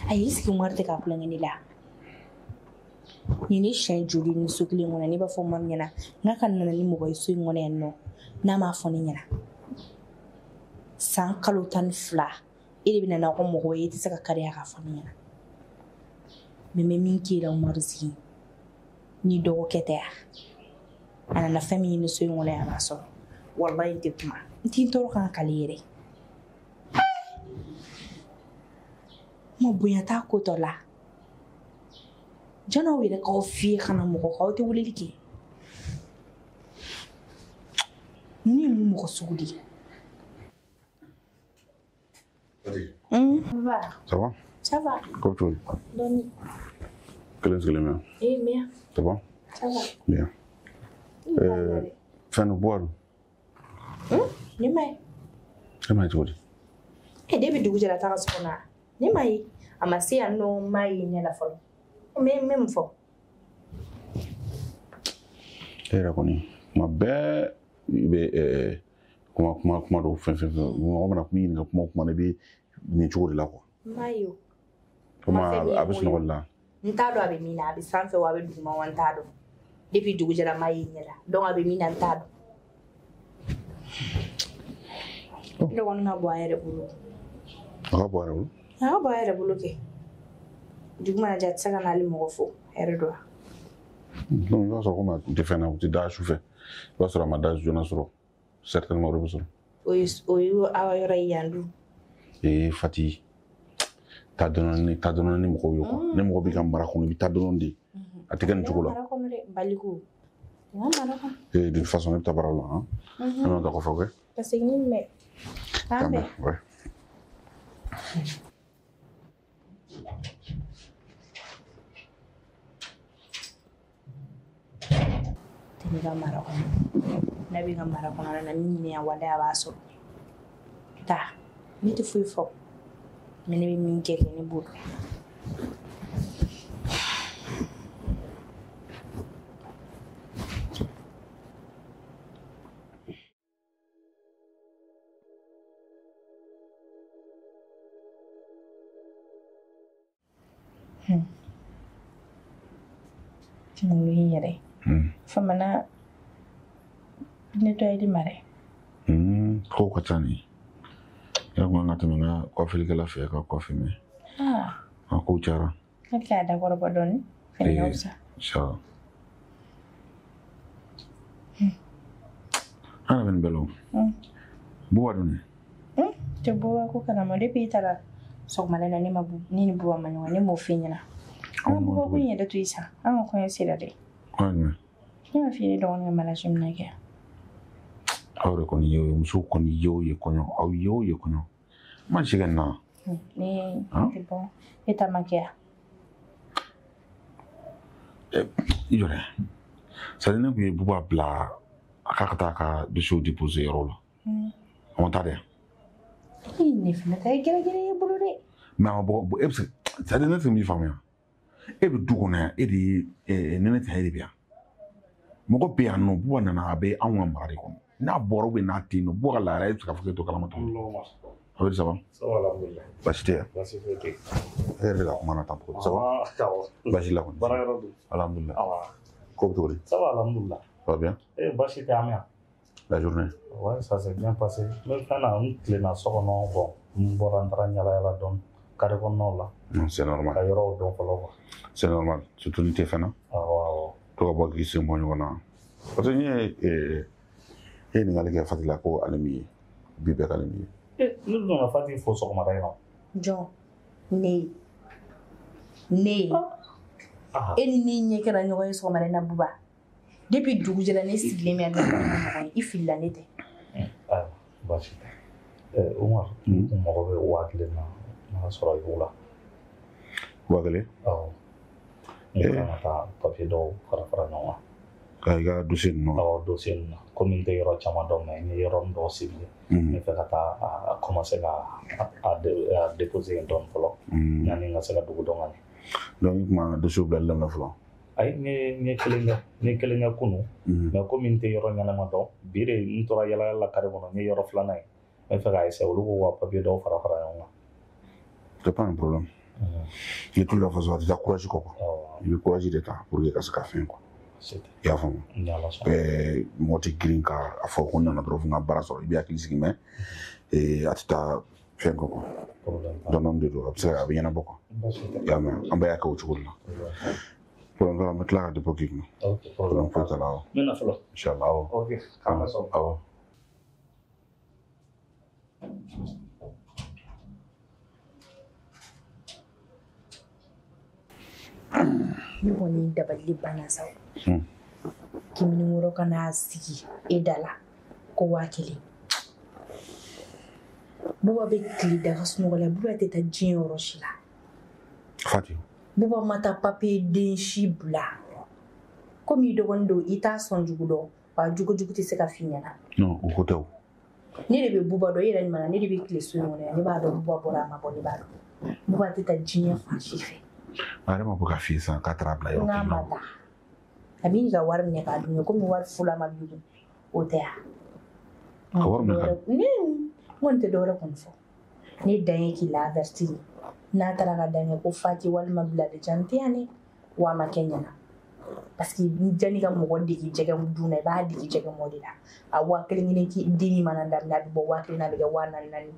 Ayi, est-ce que Umaru tɛ ka tulonkɛ ne la? Nin ne siɲɛ joli ni so kelen kɔnɔ, ne b'a fɔ Umaru ɲɛna n k'a ka nana ni mɔgɔ ye so in kɔnɔ yan nɔ, n'a m'a fɔ ne ɲɛna. San kalo 12 e de bɛ na n'aw ka mɔgɔ ye, e tɛ se ka kariya k'a fɔ ne ɲɛna. Mais n bɛ min k'e la Umaru sigi, n'i dɔgɔkɛ tɛ yan, a nana fɛn min ɲini so in kɔnɔ yan, a b'a sɔrɔ. Walayi n tɛ kuma, n t'i tɔɔrɔ kan k'ale yɛrɛ. Ma bonya t'a ko tɔ la. Jɔn aw yɛrɛ k'aw fiyɛ ka na mɔgɔ kan, aw tɛ weleli kɛ. Ninnu ye mun mɔgɔ sugu de ye? Ça va? Ça va. Comme tu veux. Doni. Kelen sigilen bɛ. Eh, bien. Ça va? Ça va. Bien. Fɛn dɔ bɔ Ne ma ye. E ma ye cogo di? E depuis dugu jɛra a taara so kɔnɔ. Ne ma ye. A ma se yan nɔ, n m'a ye ɲɛ la fɔlɔ. N bɛ mun fɔ? E yɛrɛ kɔni kuma bɛɛ i bɛ kuma kuma dɔw fɛn fɛn fɛn mɔgɔ mana kuma ɲininka kuma o kuma na i bɛ nin cogo de la quoi. N m'a ye o. Komi a bɛ sunɔgɔ la. N t'a dɔn a bɛ min na, a bɛ sanfɛ wa a bɛ duguma wa n t'a dɔn. Depuis dugu jɛra n m'a ye ɲɛ la, donc a bɛ min na n t'a dɔn. Ne kɔni ka bɔ a yɛrɛ bolo. A ka bɔ a yɛrɛ bolo? A ka bɔ a yɛrɛ bolo kɛ. Dugu mana jɛ a tɛ se ka n'ale mɔgɔ fo, hɛrɛ don wa. Donc i b'a sɔrɔ komi a tun tɛ fɛn na, u tɛ da su fɛ. I b'a sɔrɔ a ma da joona sɔrɔ. Certainement o de bɛ sɔrɔ. O ye aw yɔrɔ ye yan dun. Ee Fati, taa dɔɔni taa dɔɔni ni mɔgɔw ye quoi. Ni mɔgɔ b'i ka mara kɔnɔ, i bɛ taa dɔɔni de. A tɛ kɛ nin cogo la. Mara kɔnɔ dɛ, baliku. Mara kɔnɔ. Ee de toute façon ne bɛ taa baara la han. An bɛ taa kɔfɛ, ok? Ka segin ni mɛ. K'an bɛn. Ouais. Tɛ ne ka mara kɔnɔ. Ne bɛ n ka mara kɔnɔ na min ɲini yan walayi a b'a sɔrɔ. Taa, ne tɛ foyi fɔ. Mais ne bɛ min kɛ ne b'o dɔn. Kunkolo in yɛrɛ. Famana nettoyer ma dɛ. Kow ka ca nin. Yɛrɛ kun kan ka tɛmɛ n ka coiffure fɛ ka coiffe mɛ. A kow cayara. Ne bɛ k'a dakɔrɔbɔ dɔɔni. Fɛnɛ ka fisa. Inchallah. An yɛrɛ bɛ nin bɛɛ la o. Buba dun dɛ? Tɛ Buba ko kalama. Depuis i taara sɔgɔmada in na ne ma ne ni Buba ma ɲɔgɔn ye, ne m'o f'i ɲɛna. An ka Buba ko in yɛrɛ to yen sa. An ka kɔɲɔ sera dɛ. Kɔɲɔ jumɛn? Ne m'a f'i ye ne dɔgɔnin ka mariage bɛna kɛ. Aw yɛrɛ kɔni ye o ye, musow kɔni ye o ye kɔɲɔ, aw ye o ye kɔɲɔ. Ma si kɛ nin na. Ne tɛ bɔ. E ta ma kɛ yan. I jɔ dɛ. C'est à dire ne tun ye Buba bila a k'a ka taa a ka dossier déposer yɔrɔ la. A ma taa dɛ. Ne fana ta ye gɛrɛgɛrɛ ye bolo dɛ. Mais a ma bɔ, e bɛ se, c'est à dire ne tɛ min faamuya. E bɛ du kɔnɔ yan, e de ye ne ne tɛ e de bɛ yan. Mɔgɔ bɛ yan nɔ, Buba nana a bɛ anw ka mara de kɔnɔ. N'a bɔra ou n'a tɛ yen nɔ, Buba ka lahala e bɛ se k'a fɔ k'e t'o kalama tuguni. A bɛ di, ça va? Ça va, alhamdoulilah. Baasi tɛ yan. Baasi foyi tɛ yen. E yɛrɛ de ka kuma na tan cogo di, ça va? Baasi la kɔni. Baara yɔrɔ dun? Alhamdoulilah. Ko bɛ cogo di? Ça va, alhamdoulilah. Ça va bien? Eh, baasi tɛ an bɛ yan. La journée? Ouais, ça s'est bien passé. N bɛ fɛn na, n tilenna so kɔnɔ, bon, n bɔra n taara yala yala dɔɔni carré kɔnɔnaw la. Non, c'est normal. Ka yɔrɔw dɔn fɔlɔ quoi. C'est normal. Surtout ni tɛ fɛn na. Awɔ, awɔ. To ka bɔ k'i sen bɔ ɲɔgɔn na. Parce que n ye e ye ɲininkali kɛ Fati la ko ale min ye, bi bɛɛ k'ale min ye. Eh, ne dun ka Fati fo sɔgɔmada in na. Jɔn, ne ye. E ni ne ɲɛ kɛra ɲɔgɔn ye sɔgɔmada in na Buba. Depuis dugu jɛra ne sigilen bɛ yan nɔ, ne ma ɲɔgɔn ye. I filila ne tɛ. Ayiwa, baasi tɛ. Umar, n kun mago bɛ 5000 na, n'a sɔrɔ i b'o la. 5000? Awɔ. N kan ka taa papier dɔw fara fara ɲɔgɔn kan. Ka i ka dossier ninnu. Awɔ, dossier ninnu. Komi n tɛ yɔrɔ caman dɔn, mais n ye yɔrɔ dɔw ciblé. N bɛ fɛ ka taa a commencer ka a déposer yen dɔɔni fɔlɔ. Yanni n ka se ka dugu dɔn ka ɲɛ. Donc i kun ma dossier bilali daminɛ fɔlɔ? Ayi, n ye kelen kɛ, n ye kelen kɛ kunun. Mais komi n tɛ yɔrɔ ɲɛnama dɔn, bi de n tora yala yala la carré kɔnɔ, n ye yɔrɔ filanan ye. N bɛ fɛ k'a essayer olu k'u ka papier dɔw fara fara ɲɔgɔn kan. C'est pas un problème. De toute la façon, a tɛ taa courage kɔ quoi. I bɛ courage de ta pour que ka se ka fɛn quoi. I y'a faamu. Mɔgɔ tɛ girin k'a fɔ ko n nana dɔrɔn fo n ka baara sɔrɔ, i bɛ hakili sigi mais a tɛ taa fɛn kɔ quoi. Dɔɔni dɔɔni de don, a bɛ se ka a bɛ ɲɛnabɔ quoi. I y'a mɛn, an bɛɛ y'a kɛ o cogo de la. Problème t'a la, an bɛ tila ka dépôt k'i kun. Problème foyi t'a la awɔ. N bɛ na fɔlɔ. Inchallah awɔ. Ok, k'an ka sɔn. Awɔ. Ne kɔni dabali banna sa. Kimini ka n'a sigi e da la ko 1000. Buba bɛ tile daga sunɔgɔ la, Buba tɛ taa diɲɛ yɔrɔ si la. Fati. Buba ma taa papiye den si bila. Komi i dɔgɔnin don, i t'a sɔn jugu dɔn, wa jugu tɛ se ka f'i ɲɛna. Non, o ko tɛ o. Ne de bɛ Buba dɔn, e yɛrɛ ɲuman na, ne de bɛ tile so in kɔnɔ yan, ne b'a dɔn Buba bɔra a ma bɔ, ne b'a dɔn. Buba tɛ taa diɲɛ fan si fɛ. A yɛrɛ ma bɔ k'a f'i ye sisan k'a taara bila yɔrɔ kelen na. N'a ma taa, a b'i ka wari minɛ k'a dun komi wari fulama b'i kun, o tɛ yan. Ka wari minɛ k'a dun? Ne kɔni tɛ dɔwɛrɛ kɔni fɔ. Ne dan ye k'i la averti. N'a taara ka dan kɛ ko Fati walima Bilali jan tɛ yan dɛ, wa a ma kɛ ɲɛna. Parce que janni ka mɔgɔ dege jɛgɛ dun na, i b'a dege jɛgɛ mɔ de la. A 1000 kelen dimi mana daminɛ, a bɛ bɔ 1000 na, a bɛ kɛ 4000.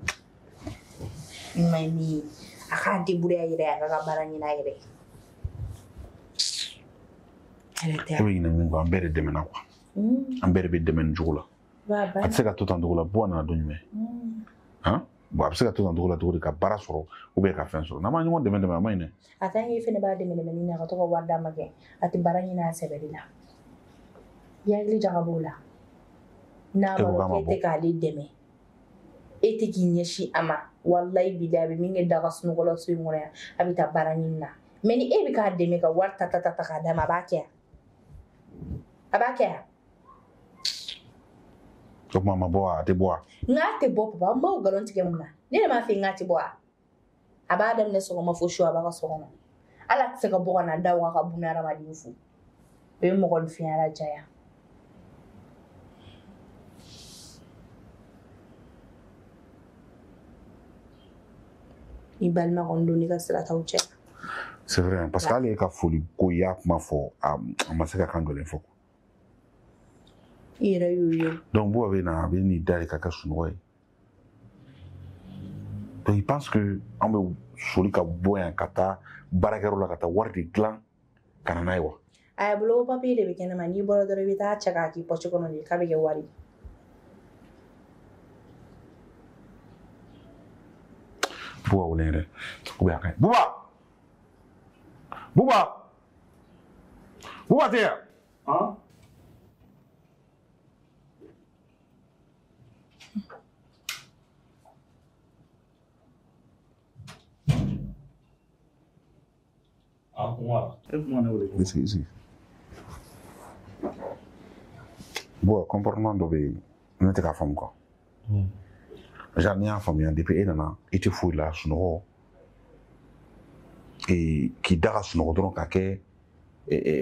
I ma ye min ye, a k'a débrouiller a yɛrɛ ye, a k'a ka baara ɲini a yɛrɛ ye. E bɛ ɲinɛ min kɔ, an bɛɛ de dɛmɛna quoi. An bɛɛ de bɛ dɛmɛ nin cogo la. A tɛ se ka to tan cogo la, Buba nana don jumɛn? Han? Bon, a bɛ se ka to tan cogo la cogo di ka baara sɔrɔ ou bien ka fɛn sɔrɔ? N'an ma ɲɔgɔn dɛmɛ dɛmɛ, a ma ɲi dɛ. A ta ye fɛnɛ b'a dɛmɛ dɛmɛ na ka to ka wari d'a ma kɛ, a tɛ baara ɲini a sɛbɛ de la. I hakili jagabɔ o la. N'a b'a dɔn k'e tɛ k'ale dɛmɛ, e tɛ k'i ɲɛsin a ma, walayi bi a bɛ min kɛ daga sunɔgɔ la so in kɔnɔ yan, a bɛ taa baara ɲini na. Mais ni e bɛ k'a dɛmɛ ka wari ta ta ta k'a d'a ma, a b'a kɛ yan. A b'a kɛ yan. O kuma ma bɔ wa? A tɛ bɔ wa? N k'a tɛ bɔ papa, n b'o nkalon tigɛ mun na? Ne de m'a fɔ n k'a tɛ bɔ wa? A b'a daminɛ sɔgɔma fo su, a b'a ka so kɔnɔ. Hali a tɛ se ka bɔ ka na da waga ka buna hadamaden fo. O ye mɔgɔninfinya lajaya. I balima kɔni don n'i ka sira t'aw cɛ. C'est vrai, parce que hali e ka foli ko i y'a kuma fɔ, a ma se ka kan jɔlen fɔ. I yɛrɛ y'o ye. Donc Buba bɛ na, a bɛ n'i da de ka kɛ sunɔgɔ ye. Donc il pense que an bɛ soli ka bɔ yan ka taa baarakɛyɔrɔ la ka taa wari de dilan ka na n'a ye wa? A bolo papiye de bɛ kɛnɛma, n'i bɔra dɔrɔn i bɛ taa cɛ k'a k'i poche kɔnɔ de k'a bɛ kɛ wari ye. Buba wele yɛrɛ, ou bien a ka ɲi. Buba! Buba! Buba tɛ yan? Han? Ah, Umar, e kuma ne wele ko. I sigi. Buba, comportement dɔ bɛ yen, ne tɛ k'a faamu quoi. Déjà, n'i y'a faamuya, depuis e nana, i tɛ foyi la sunɔgɔ. K'i da ka sunɔgɔ dɔrɔn k'a kɛ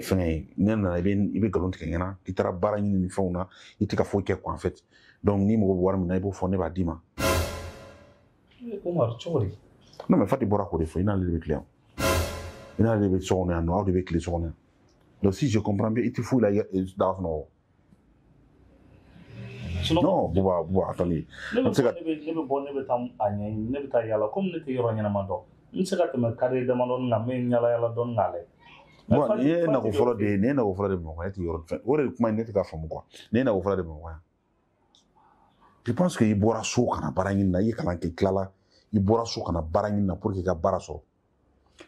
fɛngɛ ye. Ne nana, i bɛ nkalon tigɛ n ɲɛna, i taara baara ɲini ni fɛnw na, i tɛ ka foyi kɛ quoi en fait. Donc n'i mago bɛ wari min na, i b'o fɔ, ne b'a d'i ma. Umar, cogo di? Non mais Fati bɔra k'o de fɔ, i n'ale de bɛ tile yan. I n'ale de bɛ so kɔnɔ yan nɔ, aw de bɛ tile so kɔnɔ yan. Donc si je comprends bien, i tɛ foyi la, i da ka sunɔgɔ. Non, Buba, Buba, attendez. Ne bɛ bɔ, ne bɛ taa a ɲɛɲini, ne bɛ taa yala, komi ne tɛ yɔrɔ ɲɛnama dɔn. N bɛ se ka tɛmɛ kare damadɔni kan, n bɛ yala yala dɔɔni k'a lajɛ. Bon, nin ye nako fɔlɔ de ye, nin ye nako fɔlɔ de Bamakɔ, ne tɛ yɔrɔ fɛn. O de kuma in ne tɛ ka faamu quoi. Nin ye nako fɔlɔ de Bamakɔ yan. Je pense que i bɔra so ka na baara ɲini na, i ye kalan kɛ, i tilala, i bɔra so ka na baara ɲini na pour que i ka baara sɔrɔ.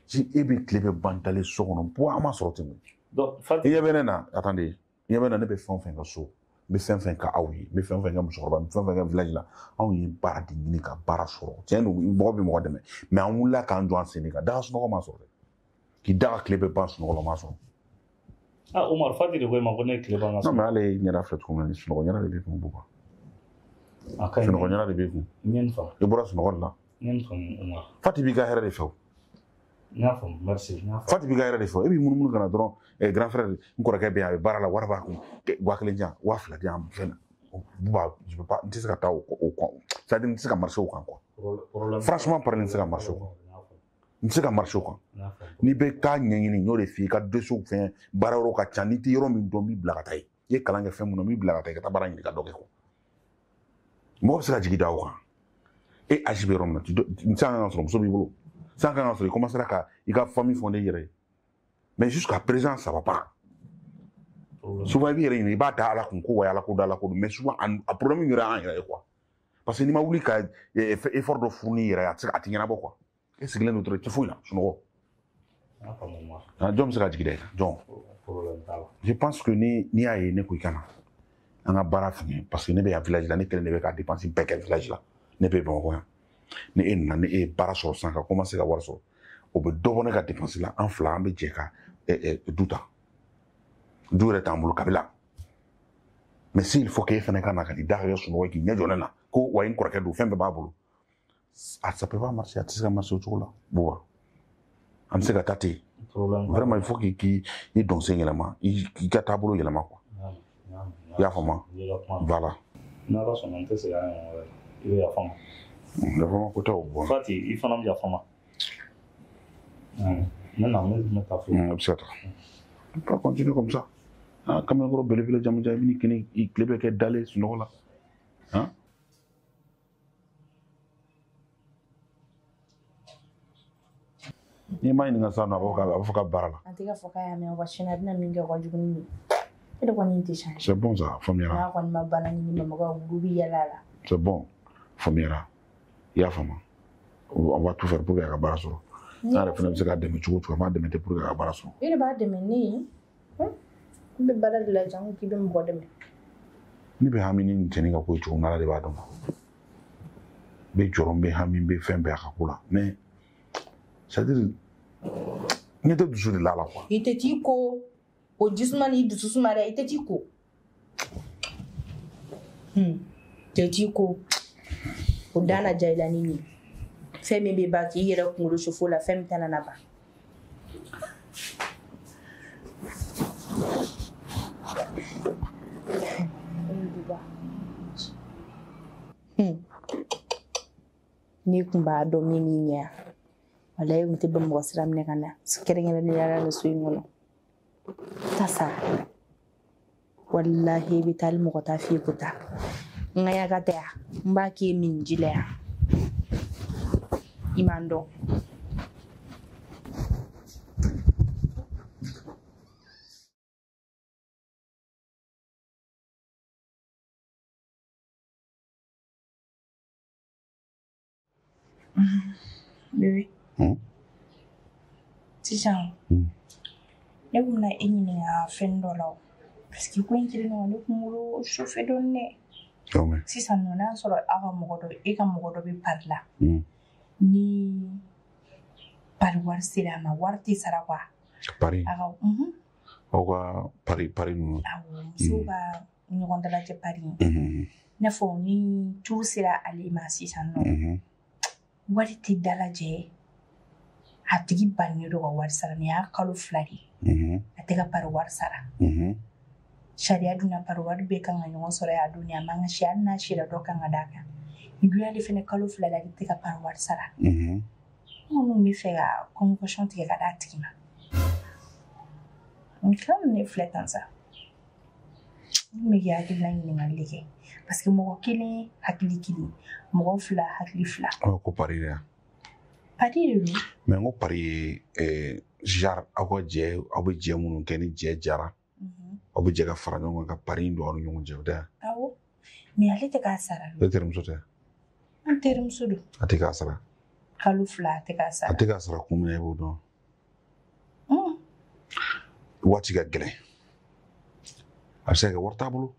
Si e bɛ tile bɛ ban dalen so kɔnɔ, bon, an ma sɔrɔ ten koyi. Donc, Fati. I ɲɛ bɛ ne na, attendez, i ɲɛ bɛ ne na, ne bɛ fɛn o fɛn kɛ so. N bɛ fɛn fɛn kɛ aw ye, n bɛ fɛn fɛn kɛ musokɔrɔba, n bɛ fɛn fɛn kɛ village la, anw ye baara de ɲini ka baara sɔrɔ. Tiɲɛ don, mɔgɔ bɛ mɔgɔ dɛmɛ, mais an wulila k'an jɔ an sen de kan. Daga sunɔgɔ ma sɔrɔ dɛ. K'i da ka tile bɛ ban sunɔgɔ la, o ma sɔrɔ. Ah, Umar, Fati de ko e ma ko ne ye tile ban ka sunɔgɔ. Non, mais ale ye ɲɛda filɛ cogo min na, ni sunɔgɔ ɲɛda de b'i kun, Buba. A ka ɲi. Sunɔgɔ ɲɛda de b'i kun. N ye nin faamu. I bɔra sunɔgɔ de la. N ye nin faamu, Umar. Fati b'i ka hɛrɛ de fɛ o. N y'a faamu, merci. Fati b'i ka hɛrɛ de fɛ o. E b'i munumunu ka na dɔrɔn, grand frère, n kɔrɔkɛ bɛ yan, a bɛ baara la, wari b'a kun, 1000 di yan, 2000 di yan, fɛn na. Bouba, je peux pas, n tɛ se ka taa o kan, c'est-à-dire n tɛ se ka marcher o kan quoi. Franchement parler, n tɛ se ka marcher o kan. N tɛ se ka marcher o kan. N'i bɛ taa ɲɛɲini, n y'o de f'i ye, i ka dossier fɛn baara yɔrɔ ka ca, n'i tɛ yɔrɔ min dɔn, n b'i bila ka taa yen. I ye kalan kɛ fɛn mun na, n b'i bila ka taa i ka taa baara ɲini ka dɔ kɛ quoi. Mɔgɔ bɛ se ka jigi da o kan. E âge bɛ yɔrɔ min na, san kan ka sɔrɔ muso b'i bolo, san kan ka sɔrɔ i commencera ka i ka famille fonder i yɛrɛ ye. Mais jusqu'à présent, ça va pas. Souvent i b'i yɛrɛ ɲininka, i b'a da Ala kun ko wa Ala ko da Ala ko don, mais souvent a problème yɛrɛ y'an yɛrɛ ye quoi. Parce que n'i ma wuli ka effort dɔ fournir i yɛrɛ ye, a tɛ se a tɛ ɲɛnabɔ quoi. E sigilen don dɔrɔn, i tɛ foyi la, sunɔgɔ. Jɔn bɛ se ka jigi da i kan? Jɔn? Je pense que ni n'i y'a ye ne ko i ka na an ka baara fɛngɛ, parce que ne bɛ yan village la, ne kelen de bɛ ka dépense bɛɛ kɛ village la, ne bɛ Bamakɔ yan. Ni e nana, ni e ye baara sɔrɔ sisan ka commencer ka wari sɔrɔ, o bɛ dɔ bɔ ne ka dépense la, an fila an bɛ jɛ ka du ta. Du yɛrɛ t'an bolo kabila. Mais s'il faut que e fana ka na ka n'i da ka kɛ sunɔgɔ ye k'i ɲɛ jɔ ne na ko wa n kɔrɔkɛ don, fɛn bɛɛ b'a bolo. A ça peut pas marcher, a tɛ se ka marcher o cogo la. Bouba, an bɛ se ka taa ten. Vraiment, il faut k'i i dɔnsen yɛlɛma, i ka taabolo yɛlɛma quoi. I y'a faamu? Voilà. N'Ala sɔnna, n tɛ segin a ɲɔgɔn wɛrɛ. I bɛ yafa n ma. Yafa ma ko tɛ o bɔ. Fati, i fana bɛ yafa n ma. N bɛ na, n bɛ taa fo. I bɛ se ka taa. On peut continuer comme ça. Ah, kamalenkɔrɔ belebele jamujan, i bɛ n'i kelen i tile bɛɛ kɛ dalen sunɔgɔ la. Han? N'i m'a ɲininka sisan nɔ, a b'a fɔ k'a baara la. A tɛ ka fɔ k'a y'a mɛn wa sini a bɛna min kɛ o ka jugu ni nin ye. E de kɔni tɛ changer. C'est bon ça, faamuyara. N'a kɔni ma bana ɲini Bamakɔ, wulu bɛ yɛlɛ a la. C'est bon, faamuyara. I y'a faamu. On va tout faire pour que a ka baara sɔrɔ. N'a yɛrɛ fana bɛ se k'a dɛmɛ cogo o cogo, an b'a dɛmɛ ten pour que a ka baara sɔrɔ. E de b'a dɛmɛ ne ye. N bɛ baara de la janko k'i bɛ mɔgɔ dɛmɛ. Ne bɛ hami ni nin cɛnin ka ko ye cogo min na, Ala de b'a dɔn. N bɛ jɔrɔ, n bɛ hami, n bɛ fɛn bɛɛ a ka ko la. Mais c'est-à-dire ne tɛ dusu de la la quoi. I tɛ t'i ko o jisuma n'i dusu suma dɛ, i tɛ t'i ko. Tɛ t'i ko o da na ja i la ni nin ye. Fɛn min bɛ ban k'i yɛrɛ kunkolo sofo la, fɛn min tɛna na ban. N'i kun b'a dɔn min b'i ɲɛ, walayi kun tɛ Bamakɔ sira minɛ ka na kɛrɛnkɛrɛnnenya la nin so in kɔnɔ. Ta sa, walahi i bɛ taa hali mɔgɔ t'a f'i ye ko taa. N ka yaaka tɛ yan, n b'a k'i ye min ji la yan. I m'an dɔn. Bébé. Sisan, ne kun bɛna e ɲininka fɛn dɔ la o. Parce que ko in kelen don, ne kunkolo chauffe dɔɔni dɛ. Sisan nɔ, n'a y'a sɔrɔ aw ka mɔgɔ dɔ, e ka mɔgɔ dɔ bɛ pari la. Ni pari wari sera a ma, wari tɛ sara quoi. Pari? Aw ka pari pari ninnu. Awɔ, musow ka ɲɔgɔn dalajɛ pari. I n'a fɔ ni tour sera ale ma sisan nɔ. Wari tɛ dalajɛ, a tigi bannen don ka wari sara, nin y'a kalo 2 de ye. A tɛ ka pari wari sara. Sariya dun na pari wari bɛɛ kan ka ɲɔgɔn sɔrɔ yen a don, a man ka si, hali n'a sira dɔ kan ka d'a kan. Nin dun y'ale fɛnɛ kalo 2 la, ale tɛ ka pari wari sara. Minnu bɛ fɛ ka convocation tigɛ ka d'a tigi ma. N tila ne filɛ tan sa. N bɛ k'i hakilina ɲininkali de kɛ. Parce que mɔgɔ kelen hakili kelen, mɔgɔ 2 hakili 2. Ko pari de yan. Pari de don. Mais n ko pari ye genre aw ka jɛ, aw bɛ jɛ minnu kɛ ni jɛ jara. Aw bɛ jɛ ka fara ɲɔgɔn kan ka pari in don aw ni ɲɔgɔn cɛ, o tɛ yan? Awɔ. Mais ale tɛ k'a sara. E terimuso tɛ? An terimuso don. A tɛ k'a sara? Kalo 2 a tɛ k'a sara. A tɛ k'a sara kun min na, e b'o dɔn. Waati ka gɛlɛn. A bɛ se ka kɛ wari t'a bolo.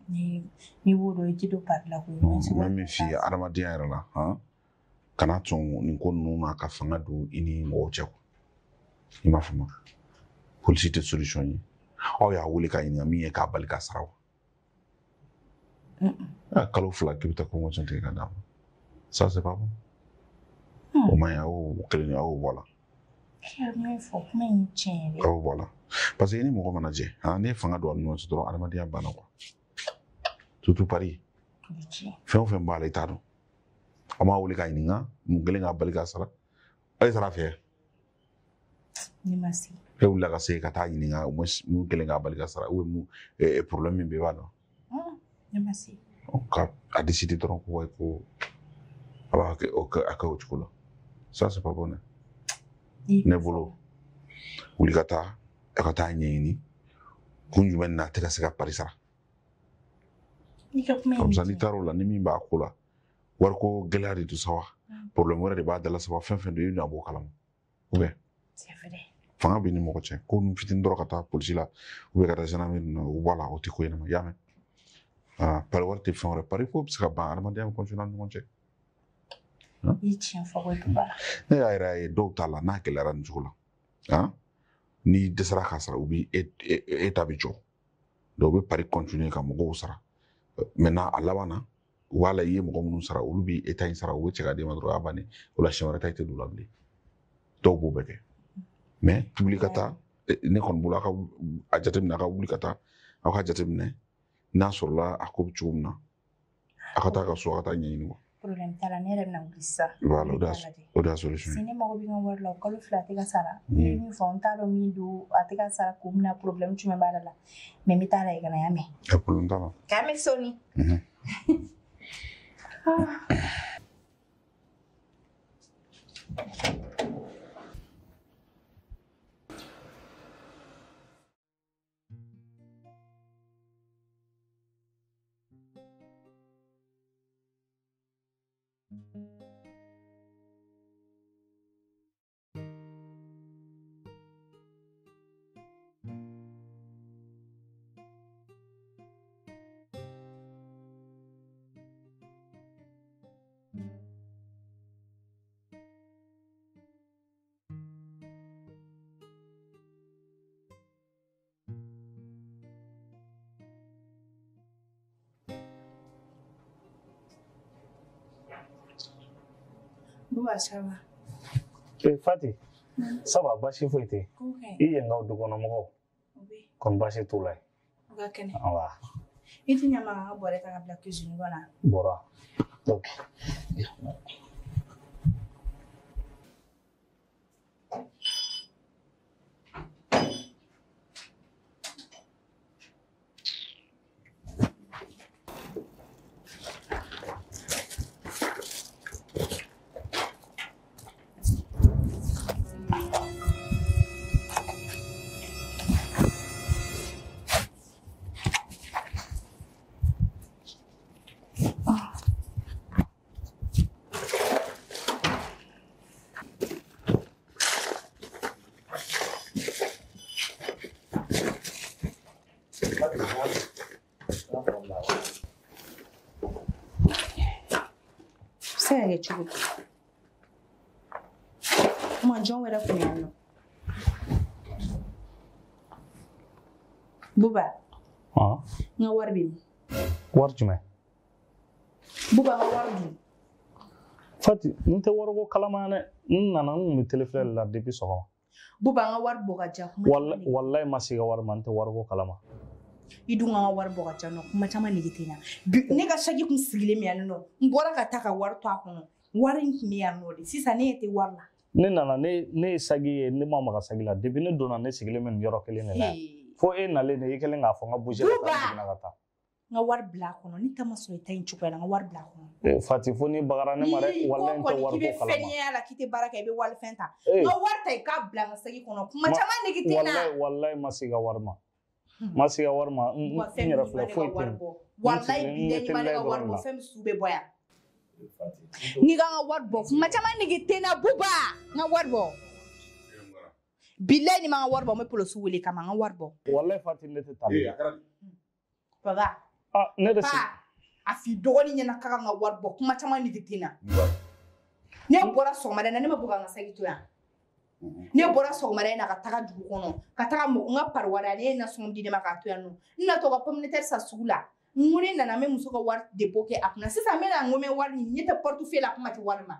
N'i b'o dɔn, i tɛ don pari la koyi. N bɛ min f'i ye adamadenya yɛrɛ la, han, kana sɔn nin ko ninnu na ka fanga don i ni mɔgɔw cɛ quoi. I m'a faamu? Polisi tɛ solution ye. Aw y'a wele ka ɲininka min ye k'a bali ka sara wa? Kalo 2 k'i bɛ taa convention tigɛ ka d'a ma. Ça c'est pas bon. O man ɲi, a y'o kelen a y'o bɔ a la. E ye min fɔ, kuma in tiɲɛ yɛrɛ. A y'o bɔ a la. Parce que i ni mɔgɔ mana jɛ, han, n'i ye fanga don aw ni ɲɔgɔn cɛ dɔrɔn, adamadenya banna quoi. Surtout pari. Fɛn o fɛn b'a la i t'a dɔn. A m'a wele k'a ɲininka mun kɛlen k'a bali k'a sara. A ye sara fɛ. Ne ma se. E wulila ka se ka taa ɲininka au moins mun kɛlen k'a bali ka sara ou mun problème min bɛ i b'a dɔn. Ne ma se. Ka a décider dɔrɔn ko ko a b'a kɛ a kɛ o cogo la. Ça c'est pas bon. Ne bolo wuli ka taa a ka taa ɲɛɲini kun jumɛn na a tɛ ka se ka pari sara. Comme ça n'i taara o la ni min b'a ko la wariko gɛlɛya de don sa wa problème wɛrɛ de b'a da la sa wa fɛn fɛn don i bɛna bɔ o kalama ou bien. C'est vrai. Fanga b'i ni mɔgɔ cɛ ko ninnu fitinin dɔrɔn ka taa polisi la ou bien ka taa gendarmerie na o bɔ a la o tɛ ko ɲɛnama i y'a mɛn. Pari wari tɛ fɛn wɛrɛ pari ko bɛ se ka ban adamadenya bɛ continuer an ni ɲɔgɔn cɛ. I ye tiɲɛ fɔ ko Buba. Ne y'a yɛrɛ ye dɔw t'a la n'a gɛlɛyara nin cogo la n'i dɛsɛra k'a sara u b'i e ta bɛ jɔ donc u bɛ pari continuer ka mɔgɔw sara maintenant a laban na u b'a la i ye mɔgɔ minnu sara olu b'i e ta in sara u bɛ cɛ ka d'e ma dɔrɔn o y'a bannen o la siɲɛ wɛrɛ ta i tɛ don o la bilen dɔw b'o bɛɛ kɛ mais wuli ka taa ne kɔni bolo a ka a jateminɛ a ka wuli ka taa aw ka jateminɛ n'a sɔrɔla a ko bɛ cogo min na a ka taa ka so a ka taa ɲɛɲini quoi. Problème t'a la ne yɛrɛ bɛna wuli sisan. Voilà o de y'a solution ye. Ne mago bɛ n ka wari la o kalo 2 a tɛ ka sara. Ne ye min fɔ n t'a dɔn min don a tɛ ka sara kun min na problème jumɛn b'a la mais n bɛ taa lajɛ ka na y'a mɛn. Problème t'a la. K'an bɛ sɔɔni. Buba, ça va? Eh, Fati, ça va, baasi foyi tɛ. I yen ka du kɔnɔ mɔgɔw kɔni baasi t'u la yen. U ka kɛnɛ. Awɔ. I ti ɲa ma ka n ka bɔrɛ ta ka bila cuisine kɔnɔ. Bɔra. Ok. Se ka kɛ cogo di? Kuma jɔn wɛrɛ kun yan nɔ? Buba. N ka wari bɛ min? Wari jumɛn? Buba, n ka wari dun. Fati, n tɛ wariko kalama dɛ. N nana n kun bɛ telefilɛ de la depuis sɔgɔma. Buba, n ka wari bɔ ka ja. Walayi ma se ka wari ma, n tɛ wariko kalama. I dun ka wari bɔ ka ca nɔ kuma caman nege tɛ n na. Ne ka saki kun sigilen bɛ yan nɔ, n bɔra ka taa ka wari to a kɔnɔ, wari in tun bɛ yan nɔ de, sisan ne ɲɛ tɛ wari la. Ne nana ne ye saki ye, ne ma maga saki la depuis ne donna ne sigilen bɛ nin yɔrɔ kelen de la yan. Fo e nalen de i kɛlen k'a fɔ n ka bouger la ka jiginna ka taa. N ka wari bila a kɔnɔ, ni ta ma sɔrɔ i ta in cogoya la, n ka wari bila a kɔnɔ. Fati, fo n'i bagara ne ma dɛ, walayi n tɛ wariko kalama. K'i bɛ fɛn la k'i tɛ baara kɛ, i bɛ walifɛn ta. N ka wari ta i k'a bila n ka saki kɔnɔ, kuma caman nege tɛ n na. Walayi ma se ka wari ma. Ma se ka wari ma, n yɛrɛ filɛ foyi tɛ yen. Walayi bi dɛ, n'i ma ne ka wari bɔ, fɛn min su bɛ bɔ yan. N'i ka n ka wari bɔ, kuma caman nege tɛ n na Buba, n ka wari bɔ. Bilayi ni ma n ka wari bɔ, n bɛ polisiw wele kama, n ka wari bɔ. Walayi Fati, ne tɛ taa. Papa. Ne de se. A f'i dɔgɔnin ɲɛna k'a ka n ka wari bɔ, kuma caman nege tɛ n na. Ne bɔra sɔgɔmada in na, ne ma bɔ ka n ka saki to yan. Ne bɔra sɔgɔmada in na ka taga dugu kɔnɔ, ka taga n ka pari wari, ale ye nasɔngɔ di ne ma k'a to yan nɔ. N natɔ ka pomme de terre san sugu la. N ko ne nana n bɛ muso ka wari dépôt kɛ a kunna. Sisan n bɛna n ko n bɛ wari ɲini, ne tɛ portefeuille la, kuma tɛ wari ma.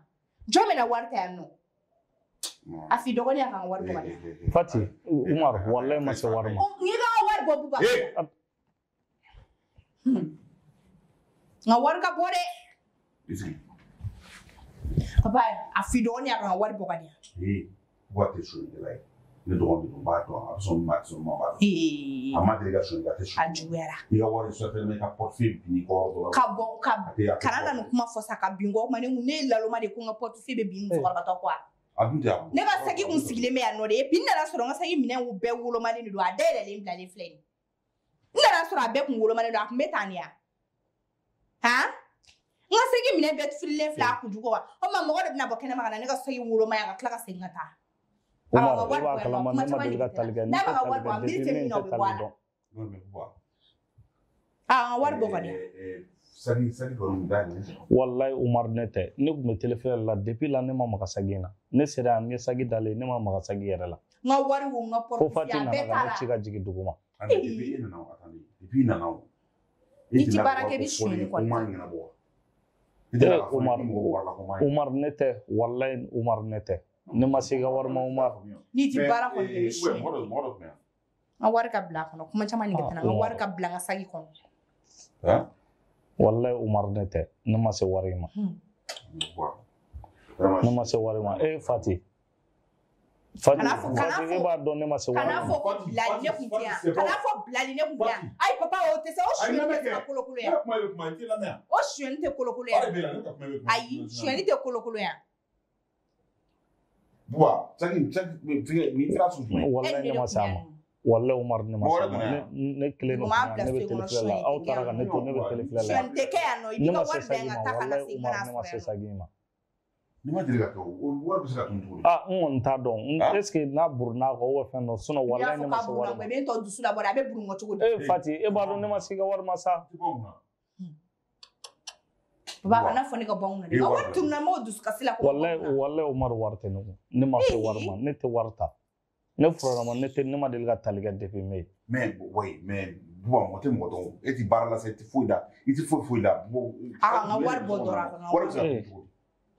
Jɔn bɛna wari ta yan nɔ? A f'i dɔgɔnin y'a ka n ka wari bɔ ka di. Fati, Umaru, walayi ma se wari ma. N'i ka n ka wari bɔ Buba. N ka wari ka bɔ dɛ. I sigi. Papa, a f'i dɔgɔnin a ka n ka wari bɔ ka di yan. Ee, Buba tɛ sonyɛlikɛla ye. Ne dɔgɔnin don, n b'a dɔn, a bɛ sɔn min ma, a tɛ sɔn min ma, n b'a dɔn. Ee. A ma deli ka sonyɛli kɛ, a tɛ sonyɛli A kɛ. juguyara. I ka wari certainement i ka portefeuille bin i kɔ yɔrɔ dɔ la. Ka bɔ ka A tɛ a tɛ kana bɔ. na nin kuma fɔ sa ka bin kɔ, o kuma ne kun ne ye laloma de ko n ka portefeuille bɛ bin musokɔrɔba tɔ kɔ. A dun tɛ a bolo. Ne ka saki kun sigilen bɛ yan nɔ de, et puis n nana sɔrɔ n ka saki minɛnw bɛɛ wolomalen de don, a dayɛlɛlen bilalen filɛ nin ye. N nana sɔrɔ a bɛɛ kun wolomalen don, a kun bɛ tan de ya. Han? N ka saki minɛn bɛɛ fililen filɛ a kunjugu wa. O tuma mɔgɔ de bɛna bɔ kɛnɛma ka na ne ka saki woloma yan ka tila ka segin ka taa. A Umar, ka e wari b'a bɔ yan nɔ, kalama kuma ne ma caman de deli ka bɛ tali kɛ. tɛmɛ. Ne N'a tɛ b'a ka tali wari bɔ, kɛ a miiri depuis tɛ ne min na, o tɛ bɛ bɔ tali a la. dɔn. Non, mais Buba. A ka wari bɔ ka di yan. Saki saki kɔni dayɛlɛlen sɔrɔ. Wallahi Umar ne tɛ. Ne tun bɛ téléphone la depuis la ne ma maga sagi in na. Ne sera yan n ye sagi dalen ne ma maga sagi yɛrɛ la. N ka wari wo, n ka Fo Fati portefeuille a nana bɛɛ ka t'a ne la. ci ka jigin duguma. Attendez, depuis e nana o, attendez, depuis i nana o. E N'i ti delila ka baara kɛ, i wari bɛ ko fɔ ne sonyɛli ye ko kɔni n m'a kɛ. ɲɛnabɔ wa? I delila Eh k'a fɔ ne Umar, ye ko mɔgɔ wari la ko n m'a ɲɛnabɔ. Umar ne tɛ, wallahi Umar ne tɛ. Ne ma se i ka wari ma Umar. N'i ti Mais baara kɔni kɛ, i bɛ ouais, sonyɛli mɔgɔ dɔ kɛ. mɔgɔ dɔ tun bɛ yan. N ka wari ka bila a kɔnɔ, kuma caman de bɛ Ah tɛmɛ. N ka wari Umar, ka bila n ka saki kɔnɔ. Hein? wallahi Umar ne tɛ. Ne ma se wari in ma. Buba. Vraiment, Ne ma se wari ma. Eh Fati, Fati, Kana fɔ, kana Fati e fɔ, b'a dɔn ne ma se wari kana in fɔ ma. ko Fati, bilali ne Fati, kun tɛ Fati, yan. c'est bon. Kana fɔ bilali ne kun tɛ yan. Fati. Ayi papa, o tɛ se, o Ayi, sonyɛli lamɛn tɛ se kɛ. ka kolokolo Ne yan. ka kuma bɛ kuma, i t'i lamɛn yan. O sonyɛli tɛ kolokolo Wari yan. bɛ la, ne ka kuma bɛ kuma. Ayi, sonyɛli tɛ kolokolo yan. Buba, saki saki fɛngɛ nin sira sugu jumɛn? E Wallahi ni ne ne de ma kun se a yan ma. nɔ. Wallahi Umar ne ma Mɔgɔ se a wɛrɛ ma. donna Ne yan. ne kelen de Mɔgɔ tun m'a bɛ yan, bila ne bɛ so kɔnɔ, téléphone la. sonyɛli Aw tɛ kɛ taara yan ka ne nɔ. to ne bɛ Buba, téléphone la yan. Sonyɛli tɛ kɛ yan nɔ, i Ne b'i ka ma se wari bila sagi yan ka ma, taa ka na wallahi segin ka Umar n'a ne ma sɔrɔ se yan nɔ. sagi in ma. Ni ma deli ka kɛ o, o wari bɛ se ka tunun cogo di? Ah, n kɔni t'a dɔn. Ah? Est ce que n'a burun'a kɔ ou fɛn dɔ, sinon N'i y'a wallahi fɔ ne ma k'a se burunna wari kɔ, ma. i bɛ n tɔ dusu labɔ dɛ, a bɛ burun kɔ cogo di? Eh Fati, e b'a dɔn ne ma se i ka wari ma sa. I tɛ bɔ mun na? Papa, Buba, kana fɔ ne ka bɔ n kunna i dɛ. ye N ka wari wari bila. tununna, n b'o dusukasi la ko ka bɔ n Wallahi kunna. wallahi Umar wari tɛ ne kun. Ne ma se wari ma, ne tɛ wari ta. Ne furalama ne tɛ ne ma deli ka tali kɛ depuis mai. Mais oui, mais Buba, mɔgɔ tɛ mɔgɔ dɔn o. E ti baara la sa, i ti foyi la, i ti foyi foyi la. Buba, A ka n ka saki wari minɛ de bɛ bɔ so dɔrɔn, kɔnɔ a ka n ka wari wari bɛ se ka bɔ. tunun Eh cogo di?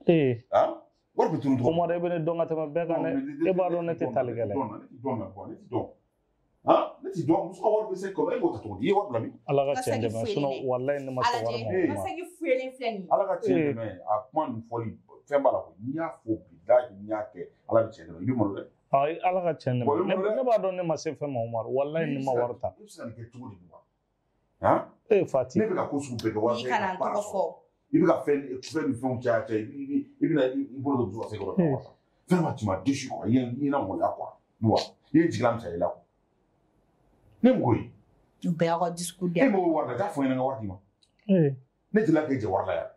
eh Han? Wari bɛ tunun cogo di? Umar e bɛ ne dɔn ka tɛmɛ bɛɛ kan Non, dɛ. mais ne E b'a ne dɔn ne ti tɛ dɔn na, tali ne kɛ ti dɛ. dɔn na, ne ti dɔn na, Buba, ne ti dɔn. Han? Ne ti dɔn, muso ka wari bɛ se kɔnɔ, e b'o ta cogo di? I ye wari bila min? Ala N ka ka cɛ saki dɛmɛ, fuyelen sinon dɛ. wallahi ne ma se Alajɛ, wari ma n ka Umar. saki fuyelen filɛ nin ye. Ala ka tiɲɛ Eh dɛmɛ, a kuma nin fɔli fɛn b'a la koyi. N'i y'a fɔ bilahi n'i y'a kɛ, Ala bɛ tiɲɛ dɛmɛ. I bɛ malo dɛ. Ayi Ala ka cɛ Bon, i dɛmɛ. bɛ Ne malo dɛ. ne b'a dɔn ne ma se fɛn ma Umar, wallahi I ne bɛ ma se ka wari ta. i bɛ se ka nin kɛ cogo di Buba? Han? Eh Fati. Ne bɛ ka ko sugu bɛɛ kɛ N'i walasa e kana ka n baara tɔgɔ sɔrɔ. fɔ. I bɛ ka fɛn fɛn ni fɛnw caya caya, i bɛna i bolo don muso ka se kɔrɔ ka Eh wari ta. Vraiment, tu m'as déçu quoi. I ye i na maloya quoi. Buba, i ye jigila misɛnya i la quoi. Ne mɔgɔ ye, U bɛɛ y'aw ka discours di e yan. mago bɛ wari la, taa fɔ n ɲɛna n ka wari d'i ma. eh Ne delila k'e jɛ wari la yan.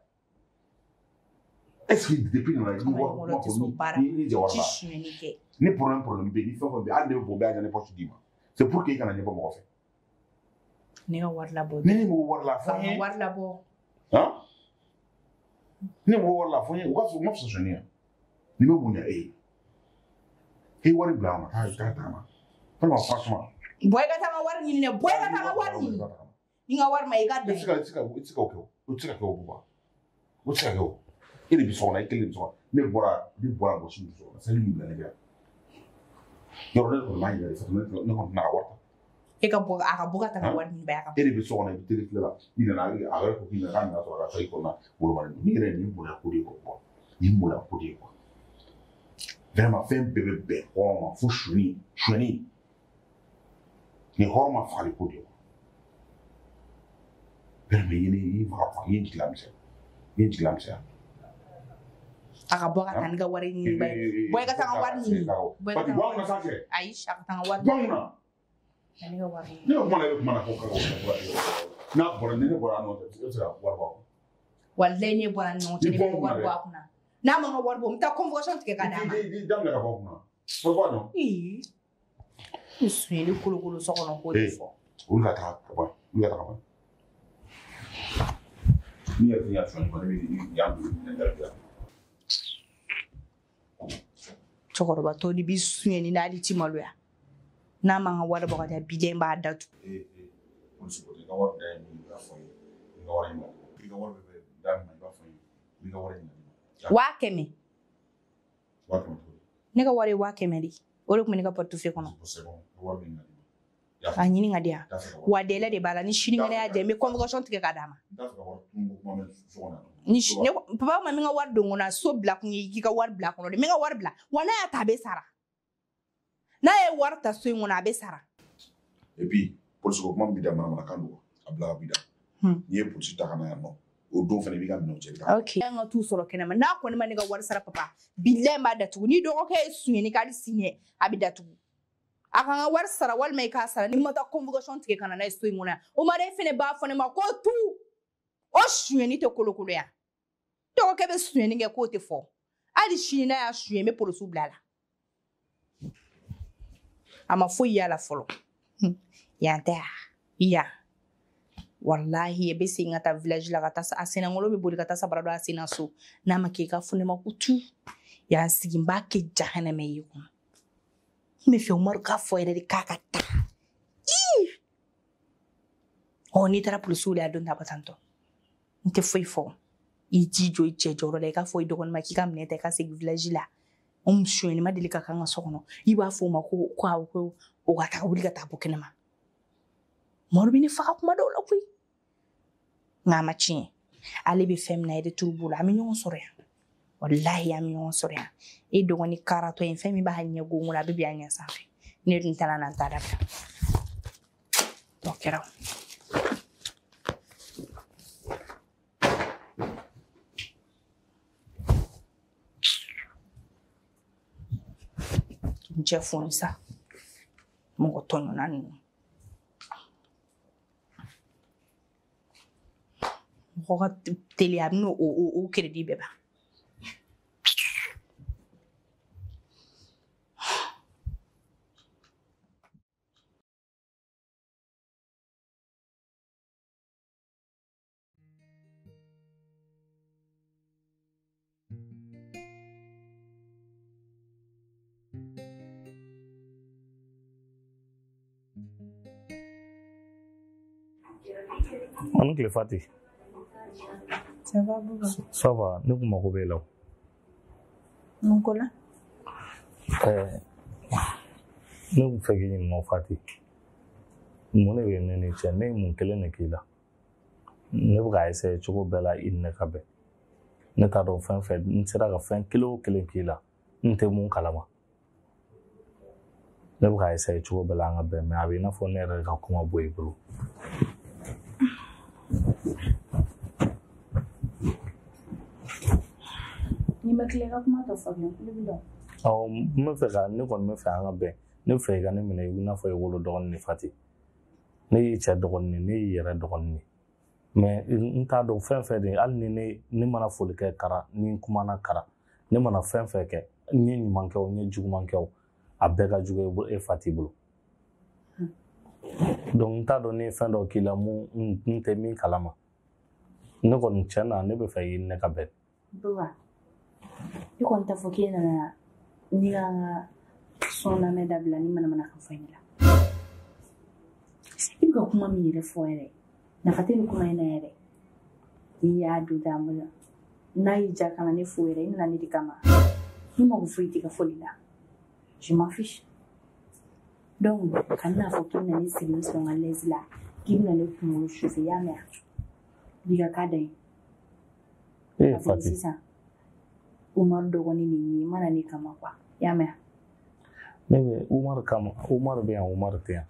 Est ce que depuis nana i ni Kamalen wari kɔrɔ kuma tɛ fɔ s'o baara ni ma. ni jɛ wari Ti la. sonyɛli kɛ. Ni problème problème bɛ yen, ni fɛn fɛn bɛ yen, hali ne bɛ bɔ n bɛ a ɲɛ poche d'i ma. C'est pour que i kana ɲɛbɔ mɔgɔ fɛ. Ne ka wari labɔ Ni dɛ. ne mago wari la, a Ka fɔ n n ka ye. wari labɔ. Han? Ni ne mago wari la, a fɔ n ye. O ka fisa o ma fisa sonyɛli ye. Ni bɛ bonya e ye. E ye wari bila a ma, taa taa tagama. Walima franchement. Bɔ i ka taa n ka wari ɲini dɛ. Bɔ i ka N'i taa n ka wari wari bila a ma, i ɲini. ka tagama. Ni n ka wari ma i ka E dan tɛ se ye. ka i tɛ se ka i tɛ se k'o kɛ o. O tɛ se ka kɛ o Buba. O tɛ se ka kɛ o. E de bɛ so kɔnɔ, e kelen de bɛ so kɔnɔ. Ne bɔra mɔgɔ si tɛ so kɔnɔ. Seli min bila ne bɛ yan. Yɔrɔ ne kɔni m'a ɲininka de, ne kɔni tɛna ka wari ta. E ka bɔ a ka bɔ ka taa n ka Han? wari ɲini ba a ka. E de bɛ so kɔnɔ, i bɛ télé filɛ la. I nana a yɛrɛ ko k'i nana k'a nana sɔrɔ a ka saki kɔnɔna wolomalen don. Ni yɛrɛ nin ye maloya ko de ye quoi. Nin ye maloya ko de ye quoi. Vraiment fɛn bɛɛ bɛ bɛn hɔrɔn ma fo sonyɛni sonyɛni. Nin ye hɔrɔn ma fagali ko de ye quoi. Vraiment i ye ne i ye n faga quoi. I ye n jigila misɛnya. I ye n jigila misɛnya. A ka bɔ ka taa Han? ne ka wari ɲini ba ye. Bɔ i ka taa n ka wari ɲini. Bɔ i ka Fati taa n bɔ ka an kunna wari sa ɲini. cɛ. Ayi, a ka taa n ka wari Bɔ an ɲini. kunna. Ka ne ka wari ɲini. Ne bɛ kuma la, e bɛ kuma la ko ka n'a bɔra ni ne bɔra a nɔ fɛ, e bɛ se ka wari bɔ a kun. Walayi ne bɔra ni ɲɔgɔn cɛ I ne bɔ bɛ n kunna wari dɛ. bɔ a kunna. N'a ma n ka wari bɔ, n bɛ taa convocation tigɛ ka d'a ma. I daminɛ ka bɔ a kunna. Fɔ bɔ a dɔn. Ee. Ni sonyɛli kolokolo so kɔnɔ k'o de Ee, fɔ. olu ka taga ka bɔ yen. Olu ka taga ka bɔ yen. N'i yɛrɛ tɛ yan sonyɛli kɔ, ne bɛ yan don ne da la. Cɛkɔrɔbatɔ de bi sonyɛli na hali ti maloya. N'a ma n ka wari bɔ ka di yan, bidɛn b'a datugu. Ee, ee, polisi ko i ka wari da ye min ye, i b'a fɔ n ye. I ka wari in ma. I ka wari bɛ da min ma, i b'a fɔ n ye. I ka wari in na. 100 000. 100 000 cogo di? Ne ka wari ye 100 000 de ye. O de tun bɛ ne ka portefeuille kɔnɔ. C'est bon, i ka wari bɛ na. A ɲini ka di yan. Wa délai de b'a la, ni sinikɛnɛ y'a jɛ n bɛ convocation tigɛ k'a d'a ma. Ni ne papa ma min ka wari don n kɔnɔ, so bila kun ye k'i ka wari bila kɔnɔ de, n bɛ n ka wari bila. Wa n'a y'a ta a bɛ sara. N'a ye wari ta so in kɔnɔ a bɛ sara. Et puis polisi ko kuma min b'i da manamanakan don, a bila a b'i da. N'i ye polisi ta ka na yan nɔ, o don fana i b'i ka minɛnw cɛ i bɛ taa. Ok. An ka t'u sɔrɔ kɛnɛma, n'a kɔni ma ne ka wari sara papa, bilahi n b'a datugu. N'i dɔgɔkɛ ye sonyɛni kɛ hali sini a bɛ datugu. A ka n ka wari sara walima i k'a sara, n'i ma taa convocation tigɛ ka na n'a ye so in kɔnɔ yan. Umaru e fɛnɛ b'a fɔ ne ma ko tu o sonyɛni tɛ kolokolo yan. Dɔgɔkɛ bɛ sonyɛni kɛ k'o tɛ fɔ. Hali sini n'a y'a suɲɛ n bɛ polisiw bila a la. A ma foyi y'a la fɔlɔ. Yan tɛ yan. Wallahi i bɛ segin ka taa village la ka taa a sennankolo bɛ boli ka taa sabara don a senna so. N'a ma kɛ i ka fɔ ne ma ko tu. Yan sigi n b'a kɛ jahanama ye kɔnɔ. N bɛ fɛ Umaru k'a fɔ yɛrɛ de k'a ka taa. Ɔ n'i taara polisiw la a don ta tantɔ. N tɛ foyi fɔ. I t'i jɔ i cɛ jɔyɔrɔ la i k'a fɔ i dɔgɔnin ma k'i ka minɛ ta i ka segin village la. O sonyɛni ma deli ka k'an ka so kɔnɔ. I b'a fɔ o ma ko awɔ ko o ka taga wuli ka taa bɔ kɛnɛma. Umaru bɛ ne faga kuma dɔw la koyi. Nka a ma tiɲɛ. Ale bɛ fɛn min na yɛrɛ turu b'o la. An bɛ ɲɔgɔn sɔrɔ yan. Walahi an bɛ ɲɔgɔn sɔrɔ yan. E dɔgɔnin karatɔ in fɛn min b'a ɲɛ gongon la a bɛ bin a ɲɛ sanfɛ. Ne dun taara na n ta dabila. O kɛra o. N cɛ foni sa. Mɔgɔ tɔɲɔna ninnu. Mɔgɔ ka teliya a bɛ n'o o crédit bɛɛ ban. Ani tile Fati. Ça va Bouba? Ça va, ne kun mako b'e la. Mun ko la? Ne kun fɛ k'i ɲininka Fati. Mun de bɛ ne ni cɛ? Ne ye mun kelen de k'i la? Ne bɛ k'a essayer cogo bɛɛ la i ni ne ka bɛn. Ne t'a dɔn fɛn fɛn n sera ka fɛn kelen o kelen k'i la, n tɛ mun kalama. Ne bɛ k'a essayer cogo bɛɛ la an ka bɛn, mais a bɛ i n'a fɔ ne yɛrɛ ka kuma bɔ i bolo. Ni ma tila i ka kuma tɔ fɔ n tulo b'i la. Awɔ, n bɛ fɛ ka ne kɔni bɛ fɛ an ka bɛn. Ne bɛ fɛ i ka ne minɛ i n'a fɔ i wolo dɔgɔnin de Fati. Ne y'i cɛ dɔgɔnin de, ne y'i yɛrɛ dɔgɔnin de. Mais n t'a dɔn fɛn fɛn de, hali ni ne mana foli kɛ kara, ni n kumana kara, ne mana fɛn fɛn kɛ, n ye ɲuman kɛ o, n ye juguman kɛ o, a bɛɛ ka jugu e Fati bolo. Donc n t'a dɔn ne ye fɛn dɔ k'i la mun n tɛ min kalama. Ne kɔni tiɲɛ na ne bɛ fɛ i ni ne ka bɛn. Buba, i kɔni t'a fɔ k'e nana ni ka n ka son lamɛn dabila ni manamanakan fɔ ne la. I bɛ ka kuma min yɛrɛ fɔ yɛrɛ, nafa tɛ nin kuma in na yɛrɛ. N'i y'a don da n bolo, n'a y'i diya ka na ne fo yɛrɛ, i nana ne de kama. Ne mago foyi t'i ka foli la. Je m'en fiche. Donc, kana n'a fɔ k'i bɛna ne sigi ne sɔrɔ n ka l'aise la, k'i bɛna ne kunkolo sufɛ, i y'a mɛn wa? B'i ka k'a dan ye. Ee Fati. Sisan, Umaru dɔgɔnin de ye, i ma na ne kama quoi, i y'a mɛn wa? Ne bɛ Umaru kama, Umaru bɛ yan, Umaru tɛ yan.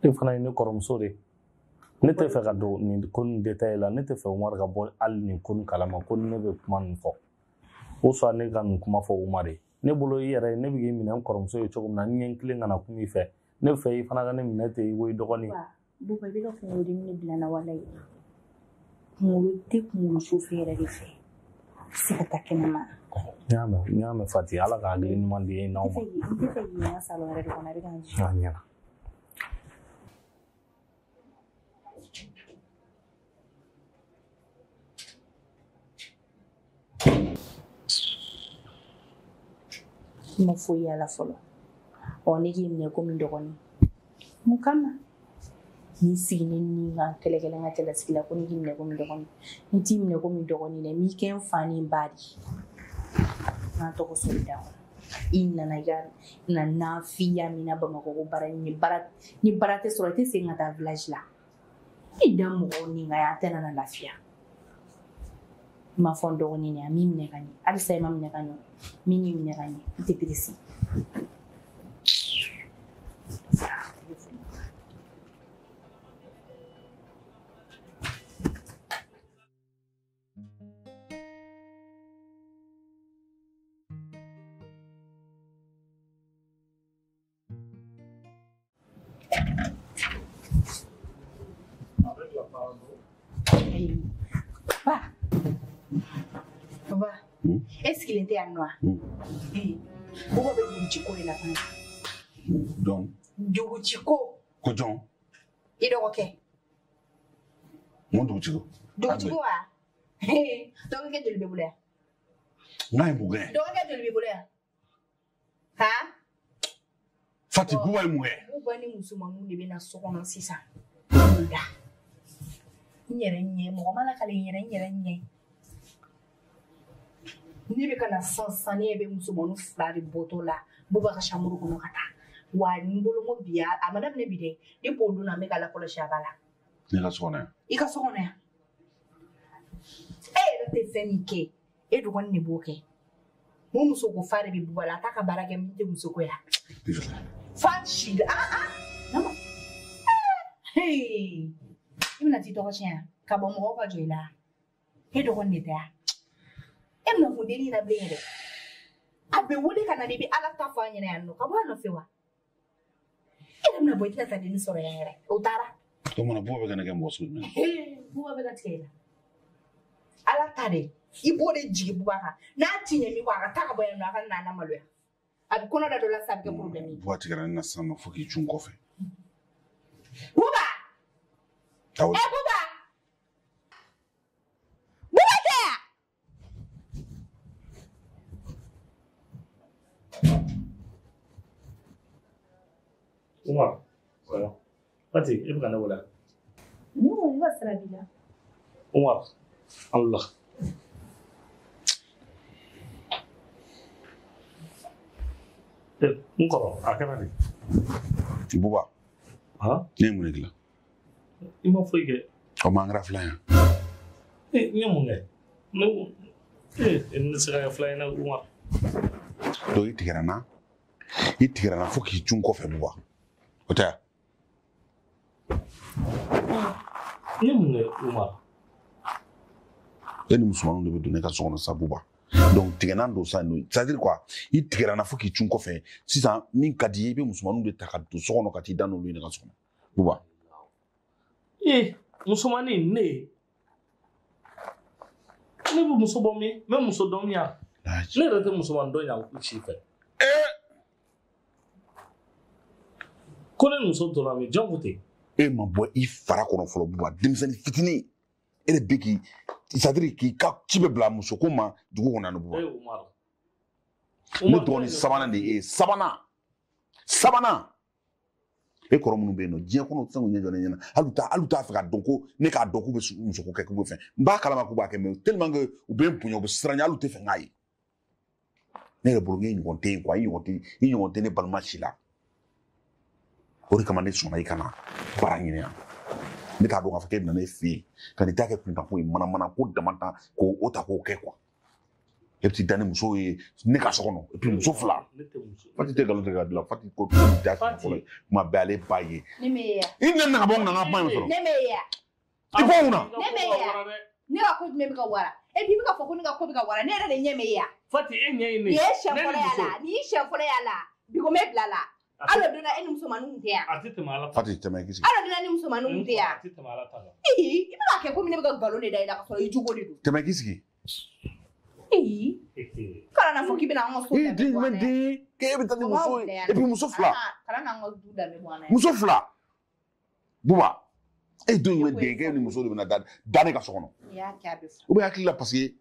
E fana ye ne kɔrɔmuso de ye. Ne tɛ fɛ ka don nin ko nin détail la, ne tɛ fɛ Umaru ka bɔ hali nin ko nin kalama ko ne bɛ kuma nin fɔ. O sɔrɔ ne ka nin kuma fɔ Umaru ye. Ne bolo i yɛrɛ ne bɛ k'i minɛ n kɔrɔmuso ye cogo min na, ni n ye n tilen ka na kuma i fɛ, ne bɛ fɛ i fana ka ne minɛ ten i ko i dɔgɔnin. Buba, i bɛ ka kunkolodimi de bila n na walayi. Kunkolo tɛ kunkolo sufɛ yɛrɛ de fɛ. I tɛ se ka taa kɛnɛma. N y'a mɛn Fati, Ala ka hakili ɲuman di e n'aw ma. N tɛ fɛ k'i ye n ka salon yɛrɛ de kɔnɔ, a bɛ ka n A ɲɛna. N ma foyi y'a la fɔlɔ. Ɔ ne k'i minɛ komi dɔgɔnin. Mun kama? N'i sigi ne ni n ka kɛlɛkɛla n ka cɛlasigi la ko ne k'i minɛ komi dɔgɔnin. N t'i minɛ komi dɔgɔnin dɛ, n b'i kɛ n fa ni n ba de ye. N ka tɔgɔ sɔrɔ i da kɔnɔ. I nana i ka na nafiya min na Bamakɔ ko baara ni baara tɛ sɔrɔ i tɛ segin ka taa village la. I da mɔgɔw ni ka yan a tɛ na lafiya. I m'a fɔ n dɔgɔnin ye a m'i minɛ ka ɲɛ halisa i ma minɛ ka ɲɛ min y'i minɛ ka ɲɛ i tɛ peresi. Papa. Papa. Est-ce qu'il était à noir? Pourquoi bɛ dugutigi de la fana? Donc. Dugutigi ko. Ko jɔn? I dɔgɔkɛ. Mun dugutigi? Dugutigi wa? Dɔgɔkɛ joli bɛ bolo yan? N'a ye mun kɛ? Dɔgɔkɛ joli bɛ bolo yan? Han? Fati, Buba ye mun kɛ? Buba ni musomaninw de bɛ na so kɔnɔ sisan. Da. N yɛrɛ ɲɛ mɔgɔ ma lakale n yɛrɛ ɲɛ. Ne bɛ ka na sisan ne bɛ musomanin fila de bɔtɔ la Buba ka chambre kɔnɔ ka taa. Wa n bolo ko bi a ma daminɛ bi dɛ. Depuis o don na n bɛ ka lakɔlɔsi a ba la. Ne ka so kɔnɔ yan. I ka so kɔnɔ yan. E yɛrɛ tɛ fɛn min kɛ e dɔgɔnin de b'o kɛ. Mun muso ko fa de bɛ Buba la a t'a ka baara kɛ min tɛ muso ko ya. Fa si la ah. Hey. I bɛna t'i tɔgɔ tiɲɛ ka bɔ mɔgɔw ka jɔ i la. E dɔgɔnin de tɛ yan. E bɛna kun dennin na bilen yɛrɛ. A bɛ wele ka na de i bɛ Ala ta fɔ an ɲɛna yan nɔ ka bɔ a nɔfɛ wa. E yɛrɛ bɛna bɔ i tɛna taa dennin sɔrɔ yan yɛrɛ. O taara. O mana Buba bɛ ka ne kɛ mɔgɔ sugu jumɛn ye? Buba bɛ ka tigɛ i la. Ala ta de i b'o de jigin Buba kan. N'a ti ɲɛ min kɔ a ka taa ka bɔ yan nɔ a ka na a maloya. A bɛ kɔnɔ da dɔ la sisan a bɛ kɛ problème ye. Buba tigɛra ne na sisan nɔ fo k'i cun kɔfɛ. Buba! Eh Buba! Buba tɛ yan! Umar, voilà. Fati, e bɛ ka ne wele? Ne ko ne ka sira b'i la. Umar, Allah. N kɔrɔ, a kɛra di? Buba. Han? Ne ye mun de dilan? I ma foyi kɛ. O ma an kɛra filan ye. N ye mun kɛ? Ne ne se ka kɛ filan ye na Umar. Donc i tigɛra n na. I tigɛra n na fo k'i cun kɔfɛ Buba. O tɛ wa? N ye mun kɛ Umar? E ni musomaninw de bɛ don ne ka so kɔnɔ sa Buba. Donc tigɛnan don sa c'est à dire quoi? I tigɛra n na fo k'i cun kɔfɛ. Sisan min ka di i ye i bɛ musomaninw de ta ka don so kɔnɔ ka t'i da n'olu ye ne ka so kɔnɔ. Buba. Musomanin ne bɛ muso bɔ min? N bɛ muso dɔn min yan? Ne yɛrɛ tɛ musomanin dɔn yan si fɛ. Ko ne muso donna min jɔn ko ten? E ma bɔ i fara kɔnɔ fɔlɔ Buba, denmisɛnnin fitinin. E de bɛ k'i c'est à dire k'i ka ci bɛ bila muso ko ma dugu kɔnɔ yan Buba. Ne dɔgɔnin sabanan de ye e ye sabanan. E kɔrɔ minnu bɛ yen nɔ diɲɛ kɔnɔ u tɛ se k'u ɲɛ jɔ ne ɲɛna hali u t'a fɛ k'a dɔn ko ne k'a dɔn k'u bɛ musoko kɛ k'u bɛ fɛn n b'a kalama k'u b'a kɛ mais tellement que u bɛ n bonya u bɛ siran ɲɛ hali u tɛ fɛ n k'a ye. Ne yɛrɛ bolo n k'e ɲɔgɔn tɛ yen quoi i ɲɔgɔn tɛ ne balima si la. O de kama ne sɔnna i ka na baara ɲini yan. Ne t'a dɔn k'a fɔ k'e bɛna ne fɛ yen ka n'i ta kɛ kunkanko ye manamana ko dama tan k'o ta k'o kɛ quoi. E bɛ t'i da ni muso ye ne ka so kɔnɔ et puis muso fila. Fati tɛ nkalon tigɛ ka dilan Fati ko ja fɔlɔ ye kuma bɛɛ ale ba ye. Ne m'e ye yan. I nana ka bɔ n kunna n ka kuma in sɔrɔ. Ne m'e ye yan. I bɔ n kunna. Ne m'e ye yan. Ne ka ko jumɛn bɛ ka wara? Et puis i bɛ ka fɔ ko ne ka ko bɛ ka wara ne yɛrɛ de ɲɛ m'e ye yan. Fati e ɲɛ ye ne. Nin ye siɲɛ fɔlɔ y'a la nin ye siɲɛ fɔlɔ y'a la bi ko m'e bila la. Hali o donna e ni musomaninw tun tɛ yan. A tɛ tɛmɛ Ala ta. Fati tɛmɛ i k'i sigi. Hali o donna e ni musomaninw tun tɛ yan. A tɛ tɛmɛ Ala ta kan. I bɛ k'a kɛ komi ne bɛ ka nkalon de da i la ka sɔrɔ i jogo de don. Tɛmɛ i k'i sigi. Kana na fɔ k'i bɛna an ka so danbe bɔ an na yan. K'e bɛ taa ni muso ye et puis muso fila. Kana n'an ka du danbe bɔ an na yan. Muso fila. Buba e den jumɛn den k'e ni muso de bɛna da ne ka so kɔnɔ. N'i y'a kɛ a bɛ fɔ. U bɛ hakili la parce que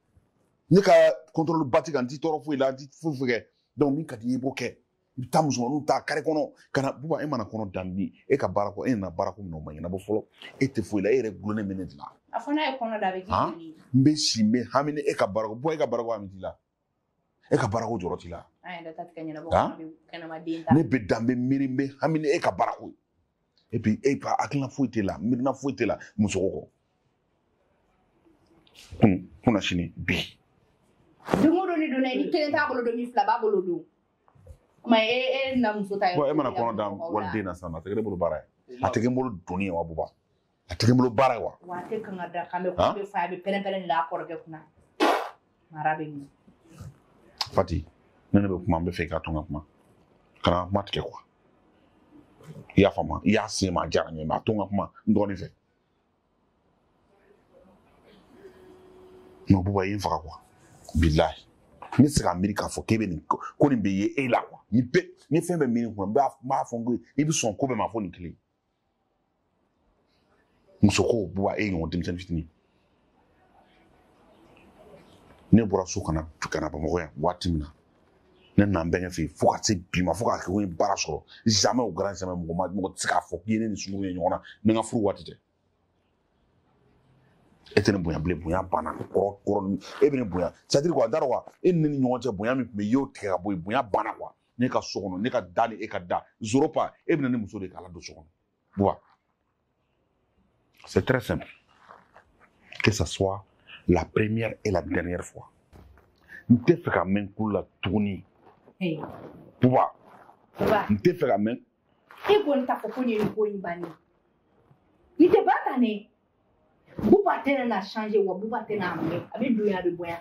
ne ka contrôle ba ti kan n ti tɔɔrɔ foyi la n ti foyi foyi kɛ donc min ka di i ye i b'o kɛ. I bɛ taa musomaninw ta carré kɔnɔ ka na Buba e mana kɔnɔ da min e ka baara ko e nana baara ko min na o ma ɲɛnabɔ fɔlɔ e tɛ foyi la e yɛrɛ gulonnen bɛ ne de la. A fɔ n'a ye kɔnɔ da a bɛ k'i joli ye. N bɛ si n bɛ hami ni e ka baara ko Buba e ka baara ko hami t'i la. E ka baarako jɔrɔ t'i la. Ne bɛ dan bɛ miiri n bɛ hami ni e ka baarako ye. Et puis e ka hakilina foyi t'e la, miirina foyi t'e la musoko kɔ. Kun kunna sini bi. Don o don ni donna ni kelen t'a bolo don min fila b'a bolo don. Ma e na muso ta ye. Bon e mana kɔnɔ da waliden na sisan a tɛ kɛ ne bolo baara ye. A tɛ kɛ n bolo doni ye wa Buba. A tɛ kɛ n bolo baara ye wa. Wa a tɛ kan ka da kan bɛ ko bɛ fa a bɛ pɛrɛn-pɛrɛn de la a kɔrɔkɛ kunna. Mara bɛ min. Fati, ne bɛ kuma n bɛ fɛ i ka to n ka kuma. Kana kuma tigɛ quoi. I y'a faamu i y'a se ma a diyara n ye mais a to n ka kuma n dɔgɔnin fɛ. Non Buba i ye n faga quoi. Bilahi. Ne tɛ se k'a miiri k'a fɔ k'e bɛ nin ko nin bɛ ye e la quoi. Ni bɛɛ ni fɛn bɛɛ miiri kunna n b'a fɔ n ko i bɛ sɔn ko bɛɛ ma fo nin kelen. Muso ko Buba e ɲɔgɔn denmisɛnnin fitinin. Ne bɔra so ka na Bamakɔ yan waati min na ne nana n bɛnkɛ fɛ yen fo ka se bi ma fo k'a kɛ ko n ye baara sɔrɔ jamais au grand jamais mɔgɔ tɛ se k'a fɔ k'i ye ne ni sunkuru ye ɲɔgɔn na ni n ka furu waati tɛ. E tɛ ne bonya bilen, bonya banna kɔrɔ kɔrɔ e bɛ ne bonya c'est à dire quoi n t'a dɔn quoi e ni ne ni ɲɔgɔn cɛ bonya min tun bɛ yen i y'o tigɛ ka bɔ yen bonya banna quoi ne ka so kɔnɔ ne ka da ni e ka da zéro pas e bɛ na ni muso de ye k'a ladon so kɔnɔ Buba. C'est très simple. Que ça soit la première et la dernière fois. N tɛ fɛ ka mɛn kulu la tuguni. Buba. N tɛ fɛ ka mɛn. E kɔni t'a fɔ ko nin ye nin ko in bannen ye. Nin tɛ ban tan dɛ. Buba tɛna na changer wa Buba tɛna mɛn. A bɛ don yan a bɛ bɔ yan.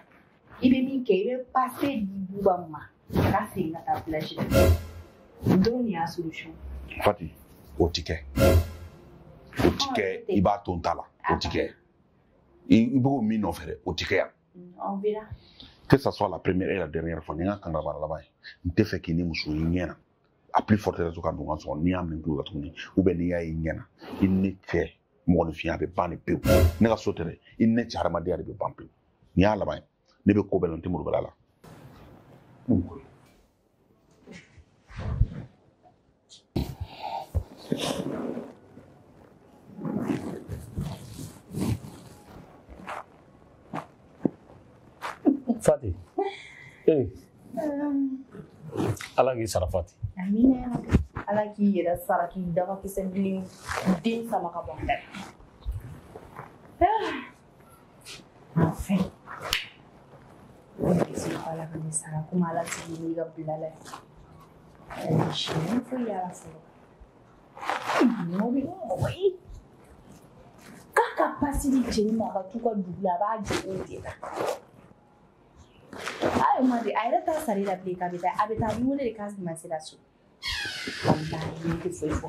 I bɛ min kɛ i bɛ passer di Buba ma. A ka segin ka taa village la. Donc nin y'a solution. Fati, o ti kɛ. O ti kɛ i b'a to n ta la. O ti kɛ. I b'o min nɔfɛ dɛ, o ti kɛ yan. On verra. Que ça soit la première et la dernière fois, ni n ka kangaba laban ye. N tɛ fɛ k'i ni muso ye ɲɛ na. A plus forte raison ka don n ka so kɔnɔ n'i y'a mɛn tulo la tuguni ou bien n'i y'a ye ɲɛ na i ni ne cɛ mɔgɔninfinya bɛ ban de pewu. Ne ka so tɛ dɛ, i ni ne cɛ hadamadenya de bɛ ban pewu. Nin y'a laban ye. Ne bɛ ko bɛɛ la n tɛ molobaliya la. Fati, Ala k'i sara Fati. Amina. Ala k'i yɛrɛ sara k'i daga kisɛ bilen den sama ka bɔ a da la. Enfin. Ala ka ne sara komi Ala tigi n'i ka bila la. Sini foyi y'a la fɔlɔ. Mɔgɔ bɛ mɔgɔ ye. K'a ka pasi di cɛnin ma a ka t'u ka dugu la a b'a jɔ o de la. Ayi ma de a yɛrɛ t'a sara i la bilen k'a bɛ taa a bɛ taa a b'i wele de k'a ma se la so. Walahi ne tɛ foyi fɔ.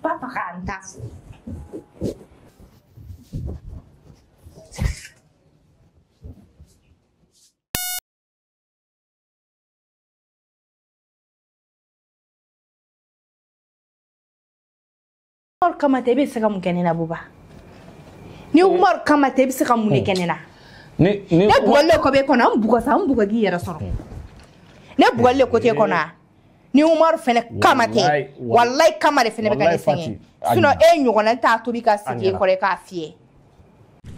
Papa k'an t'a fɔ. Umaru kama tɛ e bɛ se ka mun kɛ ne la Buba? Ni Umaru kama tɛ e bɛ se ka mun de kɛ ne la? Ne bugɔli le ko b'e kɔnɔ n bugɔ sa n bugɔ k'i yɛrɛ sɔrɔ. Ne bugɔli le ko t'e kɔnɔ ni Umaru fɛnɛ kama tɛ walayi kama de fɛnɛ bɛ ka ne sɛgɛn sinon e ɲɔgɔnna t'a tobi ka sigi e kɔrɔ e k'a fiyɛ.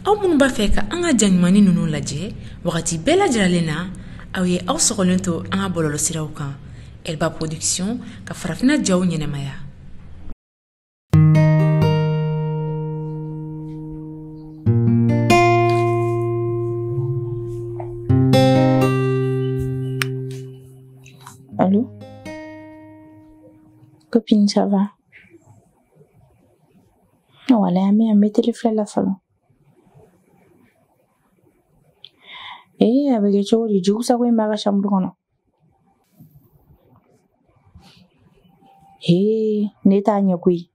Aw minnu b'a fɛ ka an ka ja ɲumanni ninnu lajɛ wagati bɛɛ lajɛlen na aw ye aw sɔgɔlen to an ka bɔlɔlɔsiraw kan Elba Production ka farafinna jaw ɲɛnɛmaya. Allô? Copine, ça va? Wala an bɛ télé filɛ la fɔlɔ. A bɛ kɛ cogo di? Jugu sago in b'a ka chambre kɔnɔ. Ne t'a ɲɛ koyi.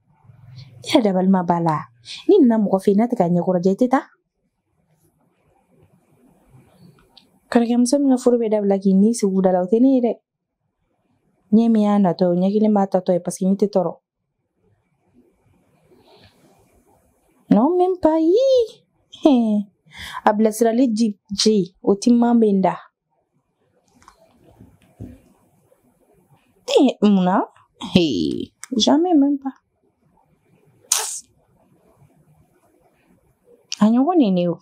Ne yɛrɛ dabali ma b'a la. N'i nana mɔgɔ fɛ yen n'a tɛ ka ɲɛkɔrɔjɛ i tɛ taa. Kɔrɔkɛmuso min ka furu bɛ dabila k'i ni sigi u da la o tɛ ne ye dɛ. Ɲɛ min y'a natɔ ye o ɲɛ kelen b'a tatɔ ye parce que ne tɛ tɔɔrɔ. Non, même pas. Hi. A bilasirali ji o timan bɛ n da. Munna? Jamais, même pas. A ɲɔgɔn de ne o.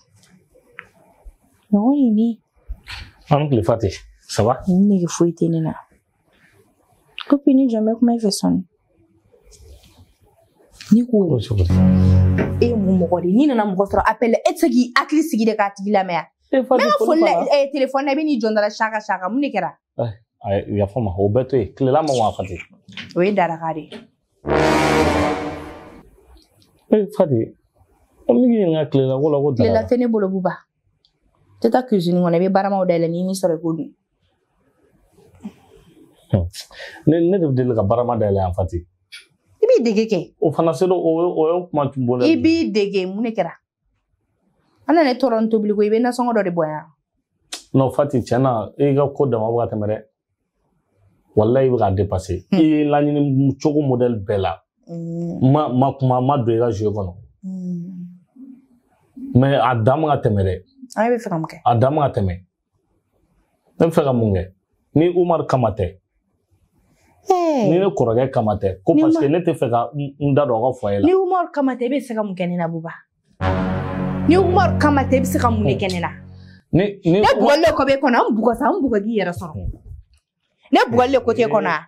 Ɲɔgɔn de ne. An tile Fati, ça va? Nege foyi tɛ ne na. Kopi ni jɔn bɛ kuma i fɛ sɔɔni. Ni ko e ye mun mɔgɔ de ye? N'i nana mɔgɔ sɔrɔ appel la, e tɛ se k'i hakili sigi de k'a tigi lamɛn wa? N bɛ ka foli la téléphone na, i bɛ n'i jɔ n da la saka saka, mun de kɛra? Yafa ma, o bɛɛ to yen. Tilela ma wa Fati? O ye daraka de ye. Fati, an bɛ k'i ɲininka tilela ko la ko daraka. Tilela tɛ ne bolo Buba. Tɛ taa cuisine kɔnɔ, i bɛ baramaw dayɛlɛ n'i ni sɔrɔ i k'o dun. Ne de bɛ deli ka barama dayɛlɛ yan Fati. I b'i dege kɛ. O fana se o ye kuma tun bɔlen. I b'i dege, mun de kɛra? An nana ne tɔɔrɔ ni tobili ko i bɛ nasɔngɔ dɔ de bɔ yan. Non Fati, tiɲɛ na i ka ko dama bɛ ka tɛmɛ dɛ. Walayi i bɛ k'a dépasser. I ye laɲini cogo modèle bɛɛ la. Ma kuma ma don i ka jeu kɔnɔ. Mais a dan ma ka tɛmɛ dɛ. An bɛ fɛ ka mun kɛ? A dan ma ka tɛmɛ. Ne bɛ fɛ ka mun kɛ? Ni Umaru kama tɛ. Ni ne kɔrɔkɛ kama tɛ. Ko parce que ne tɛ fɛ ka n da don aw ka foyer la. Ni Umaru kama tɛ, i bɛ se ka mun kɛ ne na Buba? Ni Umaru kama tɛ, i bɛ se ka mun de kɛ ne na? Ne bugɔli le kɔ b'e kɔnɔ, an bugɔ sa, an bugɔ k'i yɛrɛ sɔrɔ. Ne bugɔli le ko t'e kɔnɔ wa?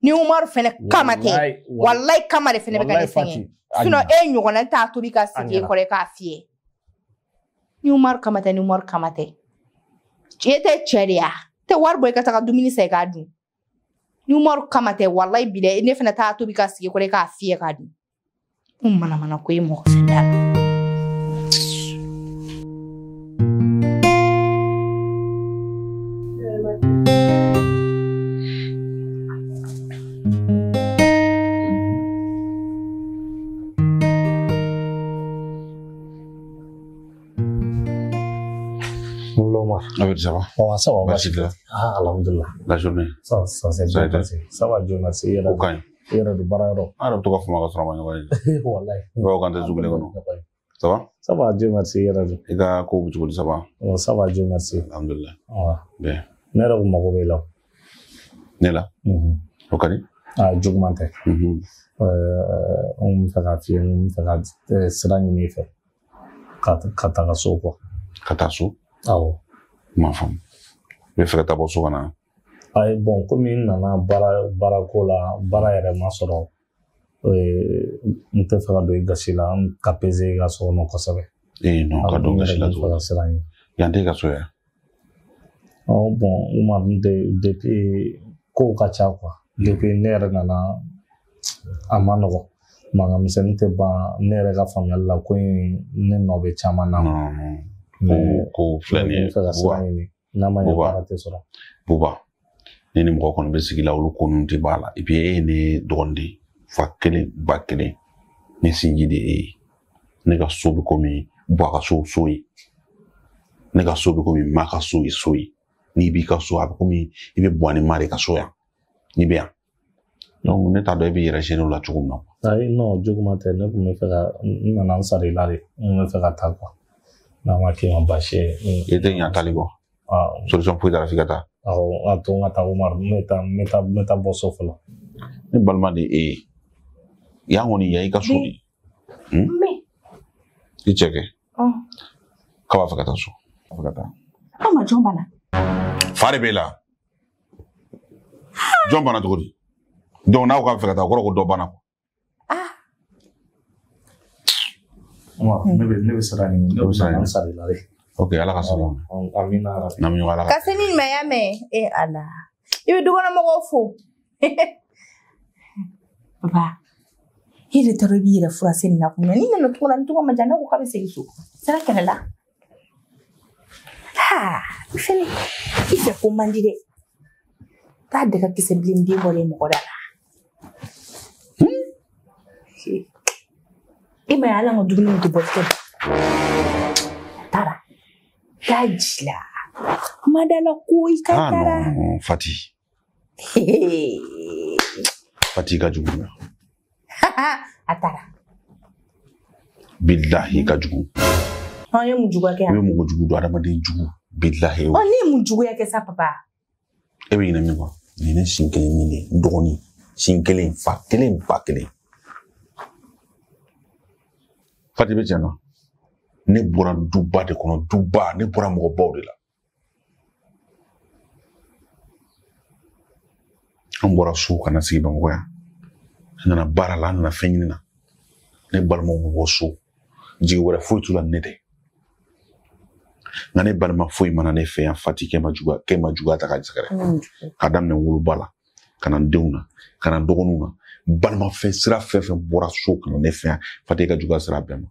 Ni Umaru fɛnɛ kama tɛ, walayi kama de fɛnɛ bɛ ka ne sɛgɛn. Sinon e ɲɔgɔnna t'a tobi ka sigi e kɔrɔ e k'a fiyɛ. Ni Umaru kama tɛ, ni Umaru kama tɛ. E tɛ cɛ de ya? Tɛ wari bɔ i ka taga dumuni san i k'a dun. Ni Umaru kama tɛ, walayi bi dɛ, ne fɛnɛ t'a tobi ka sigi e kɔrɔ e k'a fiyɛ k'a dun. Ko manamana ko ye mɔgɔ fɛ da la. Ça va? Oh, ça va. Merci. Ah, alhamdulillah. La journée. Ça s'est bien passé. Ça va, Dieu merci. O ka ɲi. I yɛrɛ don baara yɔrɔ. An yɛrɛ bɛ to ka fama ka sɔrɔ a ma ɲɔgɔn ye. Walayi. I b'a fɔ k'an tɛ zugu kɔnɔ. Ça va? Ça va, Dieu merci. I yɛrɛ don. I ka kow bɛ cogo di, ça va? Oh, ça va, Dieu merci. Alhamdulillah. Bien. Ne yɛrɛ kun mago b'e la. Ne la? O ka di? Ah, juguman tɛ. N bɛ fɛ k'a f'i ye, n bɛ fɛ ka sira ɲini i fɛ. Ka taga so quoi. Ka taa so? Awɔ. Ma faamu. I bɛ fɛ ka taa bɔ so ka na? Ayi, bon, komi n nana baarako la, baara yɛrɛ ma sɔrɔ, n tɛ fɛ ka don i gasi la, n ka peze i ka so kɔnɔ kosɛbɛ. Ee non, ka don gasi la cogo di? Yan tɛ i ka so yɛrɛ? Ɔ bon, Umaru, depuis kow ka ca quoi. Depuis ne yɛrɛ nana, a ma nɔgɔn. Mankan misɛnnin tɛ ban ne yɛrɛ ka faamuyali la, ko in ne nɔ bɛ caman na. Ko filɛ nin ye, n'a ma ɲɛ baara tɛ sɔrɔ. Buba, ne ni mɔgɔ kɔni bɛ sigi la, olu ko ninnu tɛ b'a la. Et puis e ye ne dɔgɔnin de ye, fa kelen ba kelen, ne sinji de ye e ye. Ne ka so bɛ komi Buwa ka so so ye. Ne ka so bɛ komi Ma ka so ye so ye. N'i b'i ka so, a bɛ komi i bɛ Buwa ni Ma de ka so yan. N'i bɛ yan. Donc ne t'a dɔn e b'i yɛrɛ gêner o la cogo min na. Ayi, non, juguman tɛ. Ne tun bɛ fɛ ka n nana n sara i la de. N tun bɛ fɛ ka taa quoi. N'a ma k'i ma baasi ye. I tɛ ɲa taali kɔ? Solution foyi t'a la f'i ka taa? Awɔ, a to n ka taa Umaru, n bɛ taa bɔ so fɔlɔ. Ne balima de ye e ye. Yan kɔni, yan y'i ka so de ye. I cɛ kɛ? K'a b'a fɛ ka taa so. A fɛ ka taa. Aw ma jɔn banna? Fa de b'e la. Jɔn banna cogo di? Donc n'aw k'a fɛ ka taa, o kɔrɔ ko dɔ banna. Ne bɛ sira ɲini. Ne bɛ sira ɲini. Ok, ala ka sira ɲini. Amina. N'an bɛ ɲɔgɔn ala ka se ni ɲuman y'a mɛn. E ala. I bɛ dukɔnɔmɔgɔw fo. Papa, e de taara i b'i yɛrɛ fura se nin na kun na. N'i nana cogo la, ni tɔgɔ ma diya, ne ko k'a bɛ segin so. Sira kɛlɛ la. Ha, i fɛnɛ, i fɛ ko man di dɛ. Taa dɛgɛ kisɛ bilen den bɔlen mɔgɔ da la. E ma ye hali an ka dumuni min tɛ bɔ kɛ. A taara. Taa ji la. Ma da la ko i ka taara. Ah non, Fati. Fati ka jugu. A taara. Bilahi ka jugu. An ye mun juguya kɛ yan? I bɛ mɔgɔ jugu dɔn, adamaden jugu. Bilahi. Ɔ ne ye mun juguya kɛ sa papa? E bɛ ɲinɛ min kɔ? Nin ye ne sin kelen min de ye, n dɔgɔnin. Sin kelen, fa kelen, ba kelen. Fati bɛ tiɲɛ na. Ne bɔra duba de kɔnɔ, duba, ne bɔra mɔgɔbaw de la. An bɔra so ka na sigi Bamakɔ yan. An nana baara la, an nana fɛn ɲini na. Ne balimaw bɛ bɔ so. Jigi wɛrɛ foyi t'u la ni ne tɛ. Nka ne balima foyi mana ne fɛ yan Fati k'e ma juguya ta k'a sɛgɛrɛ. K'a daminɛ woloba la, ka na n denw na, ka na n dɔgɔninw na. Balima fɛn sira fɛn fɛn bɔra so ka na ne fɛ yan, Fati ka juguya sira bɛɛ ma.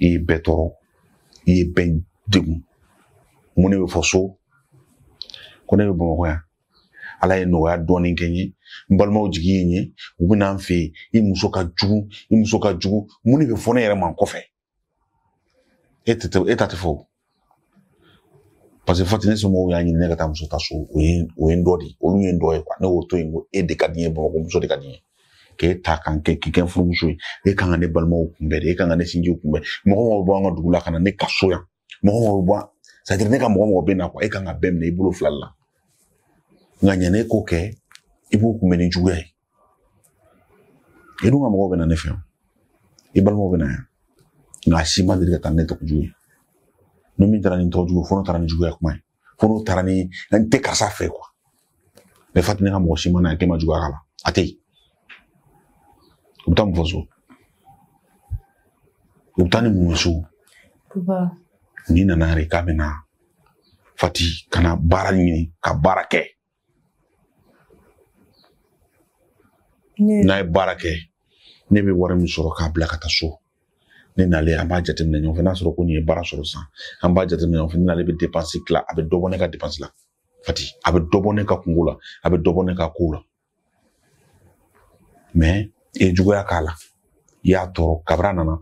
I ye bɛɛ tɔɔrɔ, i ye bɛɛ degun. Mun de bɛ fɔ so? Ko ne bɛ Bamakɔ yan. Ala ye nɔgɔya dɔɔnin kɛ n ye. N balimaw jigi ye n ye. U bɛ na n fɛ yen. I muso ka jugu, i muso ka jugu. Mun de bɛ fɔ ne yɛrɛ ma n kɔfɛ? E ta tɛ fɔ o. Parce que Fati ne somɔgɔw y'a ɲini ne ka taa muso ta so, o ye n dɔ de ye, olu ye n dɔ ye quoi. Ne y'o to yen ko e de ka di n ye, Bamakɔ muso de ka di n ye. K'e ta k'an kɛ k'i kɛ n furumuso ye, e kan ka ne balimaw kunbɛn de, e kan ka ne sinjiw kunbɛn. Mɔgɔ mɔgɔ bɛ bɔ an ka dugu la ka na ne ka so yan, mɔgɔ mɔgɔ bɛ bɔ, c'est à dire ne ka mɔgɔ mɔgɔ bɛ na quoi, e kan ka bɛɛ minɛ i bolo fila la. Nka ɲɛnɛ e k'o kɛ, i b'o kunbɛn ni juguya ye. I dun ka mɔgɔw bɛ na ne fɛ yan, i balimaw bɛ na yan. Nka a si ma deli ka taa ne tɔgɔ jugu ye. Ni min taara ni tɔgɔ jugu ye, fo n'o taara ni juguya kuma ye, fo n'o taara ni n tɛ karisa fɛ quoi. Mais Fati ne ka mɔgɔ si ma na yan k'e ma juguya k'a la, a tɛ yen. U bɛ taa mun fɔ so? U bɛ taa ni mun ye so? N'i nana yɛrɛ k'a bɛ na Fati ka na baara ɲini ka baara kɛ. N'a ye baara kɛ, ne bɛ wari min sɔrɔ k'a bila ka taa so. Ne n'ale an b'a jateminɛ ɲɔgɔn fɛ, n'a sɔrɔ ko nin ye baara sɔrɔ sisan, an b'a jateminɛ ɲɔgɔn fɛ, ne n'ale bɛ dépense tila, a bɛ dɔ bɔ ne ka dépense la. Fati, a bɛ dɔ bɔ ne ka kungo la, a bɛ dɔ bɔ ne ka kow la. Mais i ye juguya k'a la, i y'a tɔɔrɔ, kabini a nana,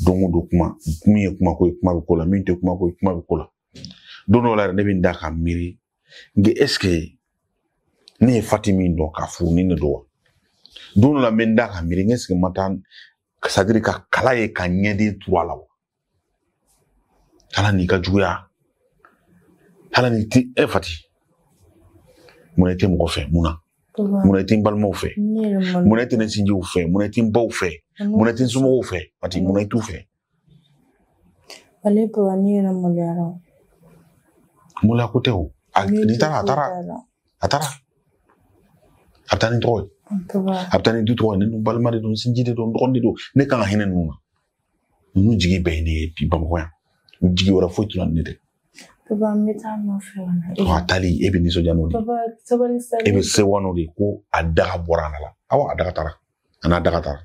don o don kuma, min ye kuma ko ye, kuma bɛ ko la, min tɛ kuma ko ye, kuma bɛ ko la. Don dɔw la yɛrɛ ne bɛ n da ka miiri, n ko est ce que ne ye Fati min dɔn k'a furu ni ne don wa? Don dɔ la n bɛ n da ka miiri, n ko est ce que n ma taa, c'est à dire ka kala ye ka ɲɛden turu a la wa? Ala n'i ka juguya, ala n'i ti e Fati, munna i tɛ mɔgɔ fɛ, mun na? Munna i tɛ n balimaw fɛ? Munna i tɛ ne sinjiw fɛ? Munna i tɛ n baw fɛ? Munna i tɛ n somɔgɔw fɛ? Fati, munna i t'u fɛ? Ale baba, ne yɛrɛ maloyara. Maloya ko tɛ o. N'i taara, a taara. A taara. A bɛ taa ni tɔgɔ ye. A bɛ taa ni du tɔgɔ ye. Ne dun balima de don, sinji de don, n dɔgɔnin de don. Ne kan ka hinɛ ninnu na. Ninnu jigi bɛɛ ye ne ye bi Bamakɔ yan. Jigi wɛrɛ foyi t'u la ni ne tɛ. Papa, n bɛ taa nɔfɛ ka na. A taali, e bɛ nisɔndiya n'o de ye. Papa, sabali sabali. E bɛ sewa n'o de ye ko a daga bɔra a la. Awɔ, a daga taara. A n'a daga taara.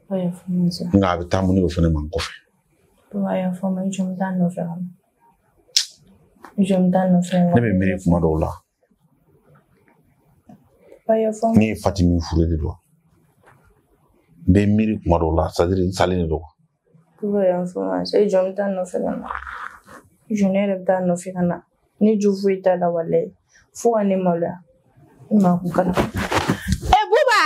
Papa, yafa n ma sa. Nka a bɛ taa mun de bɛ fɔ ne ma n kɔfɛ. Papa, yafa n ma, i jɔ n bɛ taa nɔfɛ ka na. I jɔ n bɛ taa nɔfɛ. Ne bɛ miiri kuma dɔw la. Papa, yafa n ma. Ne ye Fati min furu de don. N bɛ miiri kuma dɔw la, c'est à dire n salen de don. Papa, yafa n ma sa, i jɔ n bɛ taa nɔfɛ ka na. I jɔ ne yɛrɛ bɛ taa nɔfɛ ka na. Ne jo foyi t'a la walayi. Fo ka ne maloya. Ne ma kun ka na. Ɛ Buba!